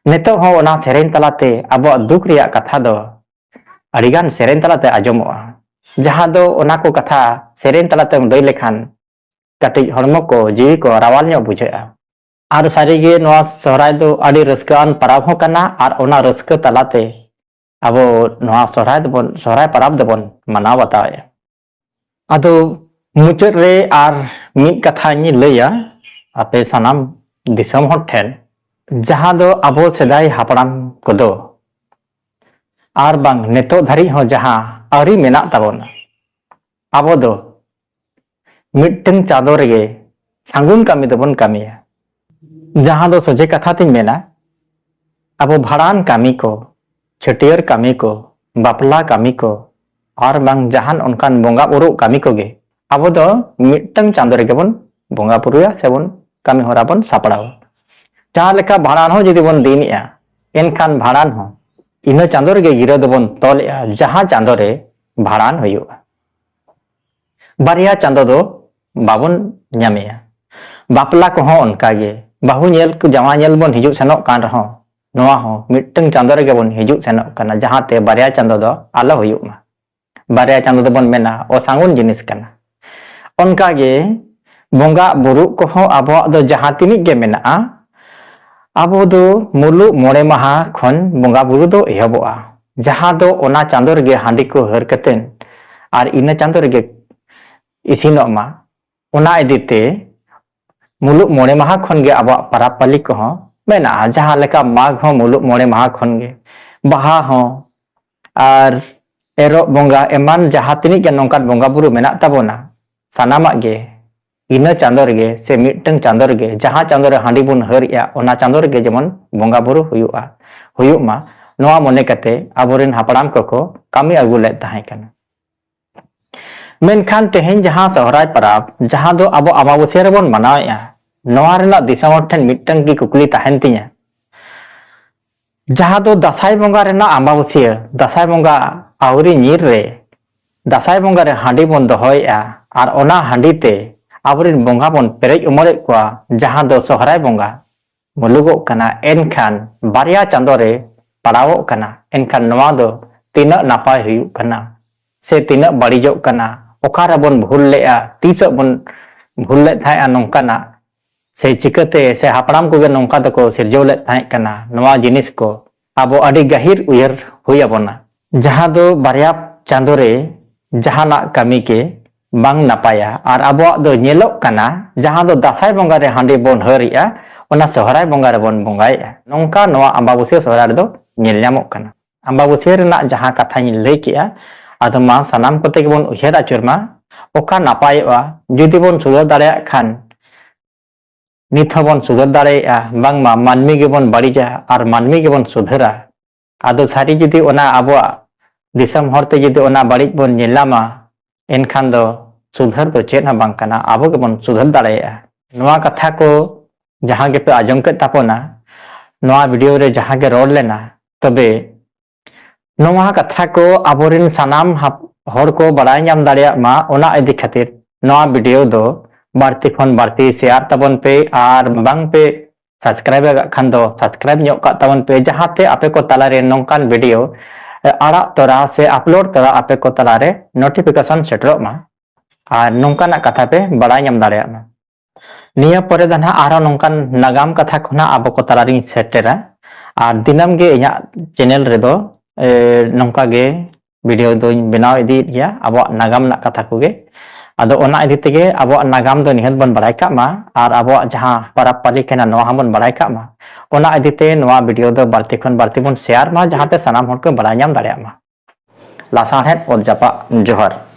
ᱱᱤᱛᱚᱜ ᱦᱚᱸ ᱚᱱᱟ ᱥᱮᱨᱮᱧ ᱛᱟᱞᱟᱛᱮ ᱟᱵᱚᱣᱟᱜ ᱫᱩᱠ ᱨᱮᱭᱟᱜ ᱠᱟᱛᱷᱟ ᱫᱚ ᱟᱹᱰᱤᱜᱟᱱ ᱥᱮᱨᱮᱧ ᱛᱟᱞᱟᱛᱮ ᱟᱸᱡᱚᱢᱚᱜᱼᱟ, ᱡᱟᱦᱟᱸ ᱫᱚ ᱚᱱᱟ ᱠᱚ ᱠᱟᱛᱷᱟ ᱥᱮᱨᱮᱧ ᱛᱟᱞᱟᱛᱮᱢ ᱞᱟᱹᱭ ᱞᱮᱠᱷᱟᱱ ᱠᱟᱹᱴᱤᱡ ᱦᱚᱲᱢᱚ ᱠᱚ, ᱡᱤᱣᱤ ᱠᱚ ᱨᱟᱣᱟᱞ ᱧᱚᱜ ᱵᱩᱡᱷᱟᱹᱜᱼᱟ᱾ ᱟᱨ ᱥᱟᱹᱨᱤᱜᱮ ᱱᱚᱣᱟ ᱥᱚᱦᱨᱟᱭ ᱫᱚ ᱟᱹᱰᱤ ᱨᱟᱹᱥᱠᱟᱹᱣᱟᱱ ᱯᱚᱨᱚᱵᱽ ᱦᱚᱸ ᱠᱟᱱᱟ, ᱟᱨ ᱚᱱᱟ ᱨᱟᱹᱥᱠᱟᱹ ᱛᱟᱞᱟᱛᱮ ᱟᱵᱚ ᱱᱚᱣᱟ ᱥᱚᱦᱨᱟᱭ ᱫᱚᱵᱚᱱ, ᱥᱚᱦᱨᱟᱭ ᱯᱚᱨᱚᱵᱽ ᱫᱚᱵᱚᱱ ᱢᱟᱱᱟᱣ ᱵᱟᱛᱟᱣᱮᱫᱼᱟ᱾ ᱟᱫᱚ ᱢᱩᱪᱟᱹᱫ ᱨᱮ ᱟᱨ ᱢᱤᱫ ᱠᱟᱛᱷᱟᱧ ᱞᱟᱹᱭᱟ ᱟᱯᱮ ᱥᱟᱱᱟᱢ ᱫᱤᱥᱚᱢ ᱦᱚᱲ ᱴᱷᱮᱱ, ᱡᱟᱦᱟᱸ ᱫᱚ ᱟᱵᱚ ᱥᱮᱫᱟᱭ ᱦᱟᱯᱲᱟᱢ ᱠᱚᱫᱚ ᱟᱨ ᱵᱟᱝ ᱱᱤᱛᱚᱜ ᱫᱷᱟᱹᱨᱤᱡ ᱦᱚᱸ ᱡᱟᱦᱟᱸ ᱟᱹᱨᱤ ᱢᱮᱱᱟᱜ ᱛᱟᱵᱚᱱᱟ, ᱟᱵᱚ ᱫᱚ ᱢᱤᱫᱴᱟᱝ ᱪᱟᱸᱫᱚ ᱨᱮᱜᱮ ᱥᱟᱹᱜᱩᱱ ᱠᱟᱹᱢᱤ ᱫᱚᱵᱚᱱ ᱠᱟᱹᱢᱤᱭᱟ᱾ ᱡᱟᱦᱟᱸ ᱫᱚ ᱥᱚᱡᱷᱮ ᱠᱟᱛᱷᱟ ᱛᱤᱧ ᱢᱮᱱᱟ, ᱟᱵᱚ ᱵᱷᱟᱸᱰᱟᱱ ᱠᱟᱹᱢᱤ ᱠᱚ, ᱪᱷᱟᱹᱴᱭᱟᱹᱨ ᱠᱟᱹᱢᱤ ᱠᱚ, ᱵᱟᱯᱞᱟ ᱠᱟᱹᱢᱤ ᱠᱚ, ᱟᱨ ᱵᱟᱝ ᱡᱟᱦᱟᱱ ᱚᱱᱠᱟᱱ ᱵᱚᱸᱜᱟ ᱵᱩᱨᱩ ᱠᱟᱹᱢᱤ ᱠᱚᱜᱮ ᱟᱵᱚ ᱫᱚ ᱢᱤᱫᱴᱟᱝ ᱪᱟᱸᱫᱚ ᱨᱮᱜᱮ ᱵᱚᱱ ᱵᱚᱸᱜᱟ ᱵᱩᱨᱩᱭᱟ ᱥᱮᱵᱚᱱ ᱠᱟᱹᱢᱤ ᱦᱚᱨᱟ ᱵᱚᱱ ᱥᱟᱯᱲᱟᱣᱟ᱾ ᱡᱟᱦᱟᱸ ᱞᱮᱠᱟ ᱵᱷᱟᱸᱰᱟᱱ ᱦᱚᱸ ᱡᱩᱫᱤ ᱵᱚᱱ ᱫᱤᱱᱮᱜᱼᱟ, ᱮᱱᱠᱷᱟᱱ ᱵᱷᱟᱸᱰᱟᱱ ᱦᱚᱸ ᱤᱱᱟᱹ ᱪᱟᱸᱫᱚ ᱨᱮᱜᱮ ᱜᱤᱨᱟᱹ ᱫᱚᱵᱚᱱ ᱛᱚᱞᱮᱜᱼᱟ, ᱡᱟᱦᱟᱸ ᱪᱟᱸᱫᱚ ᱨᱮ ᱵᱷᱟᱸᱰᱟᱱ ᱦᱩᱭᱩᱜᱼᱟ᱾ ᱵᱟᱨᱭᱟ ᱪᱟᱸᱫᱚ ᱫᱚ ᱵᱟᱵᱚᱱ ᱧᱟᱢᱮᱜᱼᱟ᱾ ᱵᱟᱯᱞᱟ ᱠᱚᱦᱚᱸ ᱚᱱᱠᱟᱜᱮ, ᱵᱟᱹᱦᱩ ᱧᱮᱞ ᱠᱚ, ᱡᱟᱶᱟᱭ ᱧᱮᱞ ᱵᱚᱱ ᱦᱤᱡᱩᱜ ᱥᱮᱱᱚᱜ ᱠᱟᱱ ᱨᱮᱦᱚᱸ, ᱱᱚᱣᱟ ᱦᱚᱸ ᱢᱤᱫᱴᱟᱝ ᱪᱟᱸᱫᱚ ᱨᱮᱜᱮ ᱵᱚᱱ ᱦᱤᱡᱩᱜ ᱥᱮᱱᱚᱜ ᱠᱟᱱᱟ, ᱡᱟᱦᱟᱸᱛᱮ ᱵᱟᱨᱭᱟ ᱪᱟᱸᱫᱚ ᱫᱚ ᱟᱞᱚ ᱦᱩᱭᱩᱜ ᱢᱟ᱾ ᱵᱟᱨᱭᱟ ᱪᱟᱸᱫᱚ ᱫᱚᱵᱚᱱ ᱢᱮᱱᱟ ᱚᱥᱟᱹᱜᱩᱱ ᱡᱤᱱᱤᱥ ᱠᱟᱱᱟ᱾ ᱚᱱᱠᱟᱜᱮ ᱵᱚᱸᱜᱟ ᱵᱩᱨᱩ ᱠᱚᱦᱚᱸ ᱟᱵᱚᱣᱟᱜ ᱫᱚ ᱡᱟᱦᱟᱸ ᱛᱤᱱᱟᱹᱜ ᱜᱮ ᱢᱮᱱᱟᱜᱼᱟ, ᱟᱵᱚ ᱫᱚ ᱢᱩᱞᱩᱜ ᱢᱚᱬᱮ ᱢᱟᱦᱟ ᱠᱷᱚᱱ ᱵᱚᱸᱜᱟ ᱵᱩᱨᱩ ᱫᱚ ᱮᱦᱚᱵᱚᱜᱼᱟ, ᱡᱟᱦᱟᱸ ᱫᱚ ᱚᱱᱟ ᱪᱟᱸᱫᱚ ᱨᱮᱜᱮ ᱦᱟᱺᱰᱤ ᱠᱚ ᱦᱟᱹᱨ ᱠᱟᱛᱮᱫ ᱟᱨ ᱤᱱᱟᱹ ᱪᱟᱸᱫᱚ ᱨᱮᱜᱮ ᱤᱥᱤᱱᱚᱜ ᱢᱟ᱾ ᱚᱱᱟ ᱤᱫᱤ ᱛᱮ ᱢᱩᱞᱩᱜ ᱢᱚᱬᱮ ᱢᱟᱦᱟ ᱠᱷᱚᱱ ᱜᱮ ᱟᱵᱚᱣᱟᱜ ᱯᱟᱨᱟᱵᱽ ᱯᱟᱹᱞᱤ ᱠᱚᱦᱚᱸ ᱢᱮᱱᱟᱜᱼᱟ, ᱡᱟᱦᱟᱸ ᱞᱮᱠᱟ ᱢᱟᱜᱽ ᱦᱚᱸ ᱢᱩᱞᱩᱜ ᱢᱚᱬᱮ ᱢᱟᱦᱟ ᱠᱷᱚᱱ ᱜᱮ, ᱵᱟᱦᱟ ᱦᱚᱸ, ᱟᱨ ᱮᱨᱚᱜ ᱵᱚᱸᱜᱟ ᱮᱢᱟᱱ ᱡᱟᱦᱟᱸ ᱛᱤᱱᱟᱹᱜ ᱜᱮ ᱱᱚᱝᱠᱟᱱ ᱵᱚᱸᱜᱟ ᱵᱩᱨᱩ ᱢᱮᱱᱟᱜ ᱛᱟᱵᱚᱱᱟ, ᱥᱟᱱᱟᱢᱟᱜ ᱜᱮ ᱤᱱᱟᱹ ᱪᱟᱸᱫᱚ ᱨᱮᱜᱮ ᱥᱮ ᱢᱤᱫᱴᱟᱝ ᱪᱟᱸᱫᱚ ᱨᱮᱜᱮ, ᱡᱟᱦᱟᱸ ᱪᱟᱸᱫᱚ ᱨᱮ ᱦᱟᱺᱰᱤ ᱵᱚᱱ ᱦᱟᱹᱨᱮᱜᱼᱟ, ᱚᱱᱟ ᱪᱟᱸᱫᱚ ᱨᱮᱜᱮ ᱡᱮᱢᱚᱱ ᱵᱚᱸᱜᱟ ᱵᱩᱨᱩ ᱦᱩᱭᱩᱜᱼᱟ, ᱦᱩᱭᱩᱜ ᱢᱟ, ᱱᱚᱣᱟ ᱢᱚᱱᱮ ᱠᱟᱛᱮ ᱟᱵᱚᱨᱮᱱ ᱦᱟᱯᱲᱟᱢ ᱠᱚᱠᱚ ᱠᱟᱹᱢᱤ ᱟᱹᱜᱩ ᱞᱮᱫ ᱛᱟᱦᱮᱸ ᱠᱟᱱᱟ᱾ ᱢᱮᱱᱠᱷᱟᱱ ᱛᱮᱦᱮᱧ ᱡᱟᱦᱟᱸ ᱥᱚᱦᱨᱟᱭ ᱯᱚᱨᱚᱵᱽ, ᱡᱟᱦᱟᱸ ᱫᱚ ᱟᱵᱚ ᱟᱢᱵᱟᱵᱟᱹᱥᱭᱟᱹ ᱨᱮᱵᱚᱱ ᱢᱟᱱᱟᱣᱮᱫᱼᱟ, ᱱᱚᱣᱟ ᱨᱮᱱᱟᱜ ᱫᱤᱥᱚᱢ ᱦᱚᱲ ᱴᱷᱮᱱ ᱢᱤᱫᱴᱟᱝ ᱜᱮ ᱠᱩᱠᱞᱤ ᱛᱟᱦᱮᱱ ᱛᱤᱧᱟᱹ, ᱡᱟᱦᱟᱸ ᱫᱚ ᱫᱟᱸᱥᱟᱭ ᱵᱚᱸᱜᱟ ᱨᱮᱱᱟᱜ ᱟᱢᱵᱟᱵᱟᱹᱥᱭᱟᱹ, ᱫᱟᱸᱥᱟᱭ ᱵᱚᱸᱜᱟ ᱟᱹᱣᱨᱤ ᱧᱤᱨ ᱨᱮ, ᱫᱟᱸᱥᱟᱭ ᱵᱚᱸᱜᱟ ᱨᱮ ᱦᱟᱺᱰᱤ ᱵᱚᱱ ᱫᱚᱦᱚᱭᱮᱫᱼᱟ ᱟᱨ ᱚᱱᱟ ᱦᱟᱺᱰᱤ ᱛᱮ ᱟᱵᱚᱨᱮᱱ ᱵᱚᱸᱜᱟ ᱵᱚᱱ ᱯᱮᱨᱮᱡ ᱩᱢᱟᱹᱲᱮᱫ ᱠᱚᱣᱟ, ᱡᱟᱦᱟᱸ ᱫᱚ ᱥᱚᱦᱨᱟᱭ ᱵᱚᱸᱜᱟ ᱢᱩᱞᱩᱜᱚᱜ ᱠᱟᱱᱟ, ᱮᱱᱠᱷᱟᱱ ᱵᱟᱨᱭᱟ ᱪᱟᱸᱫᱚ ᱨᱮ ᱯᱟᱲᱟᱣᱚᱜ ᱠᱟᱱᱟ, ᱮᱱᱠᱷᱟᱱ ᱱᱚᱣᱟ ᱫᱚ ᱛᱤᱱᱟᱹᱜ ᱱᱟᱯᱟᱭ ᱦᱩᱭᱩᱜ ᱠᱟᱱᱟ ᱥᱮ ᱛᱤᱱᱟᱹᱜ ᱵᱟᱹᱲᱤᱡᱚᱜ ᱠᱟᱱᱟ, ᱚᱠᱟ ᱨᱮᱵᱚᱱ ᱵᱷᱩᱞ ᱞᱮᱜᱼᱟ, ᱛᱤᱥᱚᱜ ᱵᱚᱱ ᱵᱷᱩᱞ ᱞᱮᱫ ᱛᱟᱦᱮᱸᱫᱼᱟ ᱱᱚᱝᱠᱟᱱᱟᱜ, ᱥᱮ ᱪᱤᱠᱟᱹᱛᱮ ᱥᱮ ᱦᱟᱯᱲᱟᱢ ᱠᱚᱜᱮ ᱱᱚᱝᱠᱟ ᱫᱚᱠᱚ ᱥᱤᱨᱡᱟᱹᱣ ᱞᱮᱫ ᱛᱟᱦᱮᱸ ᱠᱟᱱᱟ, ᱱᱚᱣᱟ ᱡᱤᱱᱤᱥ ᱠᱚ ᱟᱵᱚ ᱟᱹᱰᱤ ᱜᱟᱹᱦᱤᱨ ᱩᱭᱦᱟᱹᱨ ᱦᱩᱭ ᱟᱵᱚᱱᱟ᱾ ᱡᱟᱦᱟᱸ ᱫᱚ ᱵᱟᱨᱭᱟ ᱪᱟᱸᱫᱳ ᱨᱮ ᱡᱟᱦᱟᱱᱟᱜ ᱠᱟᱹᱢᱤ ᱜᱮ ᱵᱟᱝ ᱱᱟᱯᱟᱭᱟ, ᱟᱨ ᱟᱵᱚᱣᱟᱜ ᱫᱚ ᱧᱮᱞᱚᱜ ᱠᱟᱱᱟ, ᱡᱟᱦᱟᱸ ᱫᱚ ᱫᱟᱸᱥᱟᱭ ᱵᱚᱸᱜᱟ ᱨᱮ ᱦᱟᱺᱰᱤ ᱵᱚᱱ ᱦᱟᱹᱨ ᱮᱜᱼᱟ, ᱚᱱᱟ ᱥᱚᱦᱨᱟᱭ ᱵᱚᱸᱜᱟ ᱨᱮᱵᱚᱱ ᱵᱚᱸᱜᱟᱭᱮᱜᱼᱟ᱾ ᱱᱚᱝᱠᱟ ᱱᱚᱣᱟ ᱟᱢᱵᱟᱵᱟᱹᱥᱭᱟᱹ ᱥᱚᱦᱨᱟᱭ ᱨᱮᱫᱚ ᱧᱮᱞ ᱧᱟᱢᱚᱜ ᱠᱟᱱᱟ᱾ ᱟᱢᱵᱟᱵᱟᱹᱥᱭᱟᱹ ᱨᱮᱱᱟᱜ ᱡᱟᱦᱟᱸ ᱠᱟᱛᱷᱟᱧ ᱞᱟᱹᱭ ᱠᱮᱜᱼᱟ, ᱟᱫᱚ ᱢᱟ ᱥᱟᱱᱟᱢ ᱠᱚᱛᱮ ᱜᱮᱵᱚᱱ ᱩᱭᱦᱟᱹᱨ ᱟᱹᱪᱩᱨ ᱢᱟ, ᱚᱠᱟ ᱱᱟᱯᱟᱭᱚᱜᱼᱟ ᱡᱩᱫᱤ ᱵᱚᱱ ᱥᱩᱫᱷᱟᱹᱨ ᱫᱟᱲᱮᱭᱟᱜ ᱠᱷᱟᱱ᱾ ᱱᱤᱛ ᱦᱚᱸᱵᱚᱱ ᱥᱩᱫᱷᱟᱹᱨ ᱫᱟᱲᱮᱭᱟᱜᱼᱟ, ᱵᱟᱝᱢᱟ ᱢᱟᱹᱱᱢᱤ ᱜᱮᱵᱚᱱ ᱵᱟᱹᱲᱤᱡᱟ ᱟᱨ ᱢᱟᱹᱱᱢᱤ ᱜᱮᱵᱚᱱ ᱥᱩᱫᱷᱟᱹᱨᱟ᱾ ᱟᱫᱚ ᱥᱟᱹᱨᱤ ᱡᱩᱫᱤ ᱚᱱᱟ ᱟᱵᱚᱣᱟᱜ ᱫᱤᱥᱚᱢ ᱦᱚᱲᱛᱮ ᱡᱩᱫᱤ ᱚᱱᱟ ᱵᱟᱹᱲᱤᱡ ᱵᱚᱱ ᱧᱮᱞ ᱧᱟᱢᱟ, ᱮᱱᱠᱷᱟᱱ ᱫᱚ ᱥᱩᱫᱷᱟᱹᱨ ᱫᱚ ᱪᱮᱫ ᱦᱚᱸ ᱵᱟᱝ ᱠᱟᱱᱟ, ᱟᱵᱚ ᱜᱮᱵᱚᱱ ᱥᱩᱫᱷᱟᱹᱨ ᱫᱟᱲᱮᱭᱟᱜᱼᱟ᱾ ᱱᱚᱣᱟ ᱠᱟᱛᱷᱟ ᱠᱚ ᱡᱟᱦᱟᱸ ᱜᱮᱯᱮ ᱟᱸᱡᱚᱢ ᱠᱮᱫ ᱛᱟᱵᱚᱱᱟ, ᱱᱚᱣᱟ ᱵᱷᱤᱰᱤᱭᱳ ᱨᱮ ᱡᱟᱦᱟᱸ ᱜᱮ ᱨᱚᱲ ᱞᱮᱱᱟ, ᱛᱚᱵᱮ ᱱᱚᱣᱟ ᱠᱟᱛᱷᱟ ᱠᱚ ᱟᱵᱚᱨᱮᱱ ᱥᱟᱱᱟᱢ ᱦᱟᱯ-, ᱦᱚᱲ ᱠᱚ ᱵᱟᱲᱟᱭ ᱧᱟᱢ ᱫᱟᱲᱮᱭᱟᱜ ᱢᱟ, ᱚᱱᱟ ᱤᱫᱤ ᱠᱷᱟᱹᱛᱤᱨ ᱱᱚᱣᱟ ᱵᱷᱤᱰᱤᱭᱳ ᱫᱚ ᱵᱟᱹᱲᱛᱤ ᱠᱷᱚᱱ ᱵᱟᱹᱲᱛᱤ ᱥᱮᱭᱟᱨ ᱛᱟᱵᱚᱱ ᱯᱮ, ᱟᱨ ᱵᱟᱝ ᱯᱮ ᱥᱟᱵᱥᱠᱨᱟᱭᱤᱵ ᱟᱠᱟᱫ ᱠᱷᱟᱱ ᱫᱚ ᱥᱟᱵᱥᱠᱨᱟᱭᱤᱵ ᱧᱚᱜ ᱠᱟᱜ ᱛᱟᱵᱚᱱ ᱯᱮ, ᱡᱟᱦᱟᱸᱛᱮ ᱟᱯᱮ ᱠᱚ ᱛᱟᱞᱟᱨᱮ ᱱᱚᱝᱠᱟᱱ ᱵᱷᱤᱰᱤᱭᱳ ᱟᱲᱟᱜ ᱛᱚᱨᱟ ᱥᱮ ᱟᱯᱞᱳᱰ ᱛᱚᱨᱟ ᱟᱯᱮ ᱠᱚ ᱛᱟᱞᱟᱨᱮ ᱱᱳᱴᱤᱯᱷᱤᱠᱮᱥᱚᱱ ᱥᱮᱴᱮᱨᱚᱜ ᱢᱟ ᱟᱨ ᱱᱚᱝᱠᱟᱱᱟᱜ ᱠᱟᱛᱷᱟ ᱯᱮ ᱵᱟᱲᱟᱭ ᱧᱟᱢ ᱫᱟᱲᱮᱭᱟᱜ ᱢᱟ᱾ ᱱᱤᱭᱟᱹ ᱯᱚᱨᱮ ᱫᱚ ᱱᱟᱦᱟᱜ ᱟᱨᱦᱚᱸ ᱱᱚᱝᱠᱟᱱ ᱱᱟᱜᱟᱢ ᱠᱟᱛᱷᱟ ᱠᱚ ᱱᱟᱦᱟᱜ ᱟᱵᱚ ᱠᱚ ᱛᱟᱞᱟᱨᱤᱧ ᱥᱮᱴᱮᱨᱟ᱾ ᱟᱨ ᱫᱤᱱᱟᱹᱢ ᱜᱮ ᱤᱧᱟᱹᱜ ᱪᱮᱱᱮᱞ ᱨᱮᱫᱚ, ᱮ, ᱱᱚᱝᱠᱟ ᱜᱮ ᱵᱷᱤᱰᱤᱭᱳ ᱫᱚᱧ ᱵᱮᱱᱟᱣ ᱤᱫᱤᱭᱮᱫ ᱜᱮᱭᱟ ᱟᱵᱚᱣᱟᱜ ᱱᱟᱜᱟᱢ ᱨᱮᱱᱟᱜ ᱠᱟᱛᱷᱟ ᱠᱚᱜᱮ᱾ ᱟᱫᱚ ᱚᱱᱟ ᱤᱫᱤ ᱛᱮᱜᱮ ᱟᱵᱚᱣᱟᱜ ᱱᱟᱜᱟᱢ ᱫᱚ ᱱᱤᱦᱟᱹᱛ ᱵᱚᱱ ᱵᱟᱲᱟᱭ ᱠᱟᱜ ᱢᱟ, ᱟᱨ ᱟᱵᱚᱣᱟᱜ ᱡᱟᱦᱟᱸ ᱯᱚᱨᱚᱵᱽ ᱯᱟᱹᱞᱤ ᱠᱟᱱᱟ ᱱᱚᱣᱟ ᱦᱚᱸᱵᱚᱱ ᱵᱟᱲᱟᱭ ᱠᱟᱜ ᱢᱟ᱾ ᱚᱱᱟ ᱤᱫᱤ ᱛᱮ ᱱᱚᱣᱟ ᱵᱷᱤᱰᱤᱭᱳ ᱫᱚ ᱵᱟᱹᱲᱛᱤ ᱠᱷᱚᱱ ᱵᱟᱹᱲᱛᱤ ᱵᱚᱱ ᱥᱮᱭᱟᱨ ᱢᱟ, ᱡᱟᱦᱟᱸᱛᱮ ᱥᱟᱱᱟᱢ ᱦᱚᱲ ᱠᱚ ᱵᱟᱲᱟᱭ ᱧᱟᱢ ᱫᱟᱲᱮᱭᱟᱜ ᱢᱟ᱾ ᱞᱟᱥᱟᱬᱦᱮᱫ ᱚᱛ ᱡᱟᱯᱟᱜ ᱡᱚᱦᱟᱨ᱾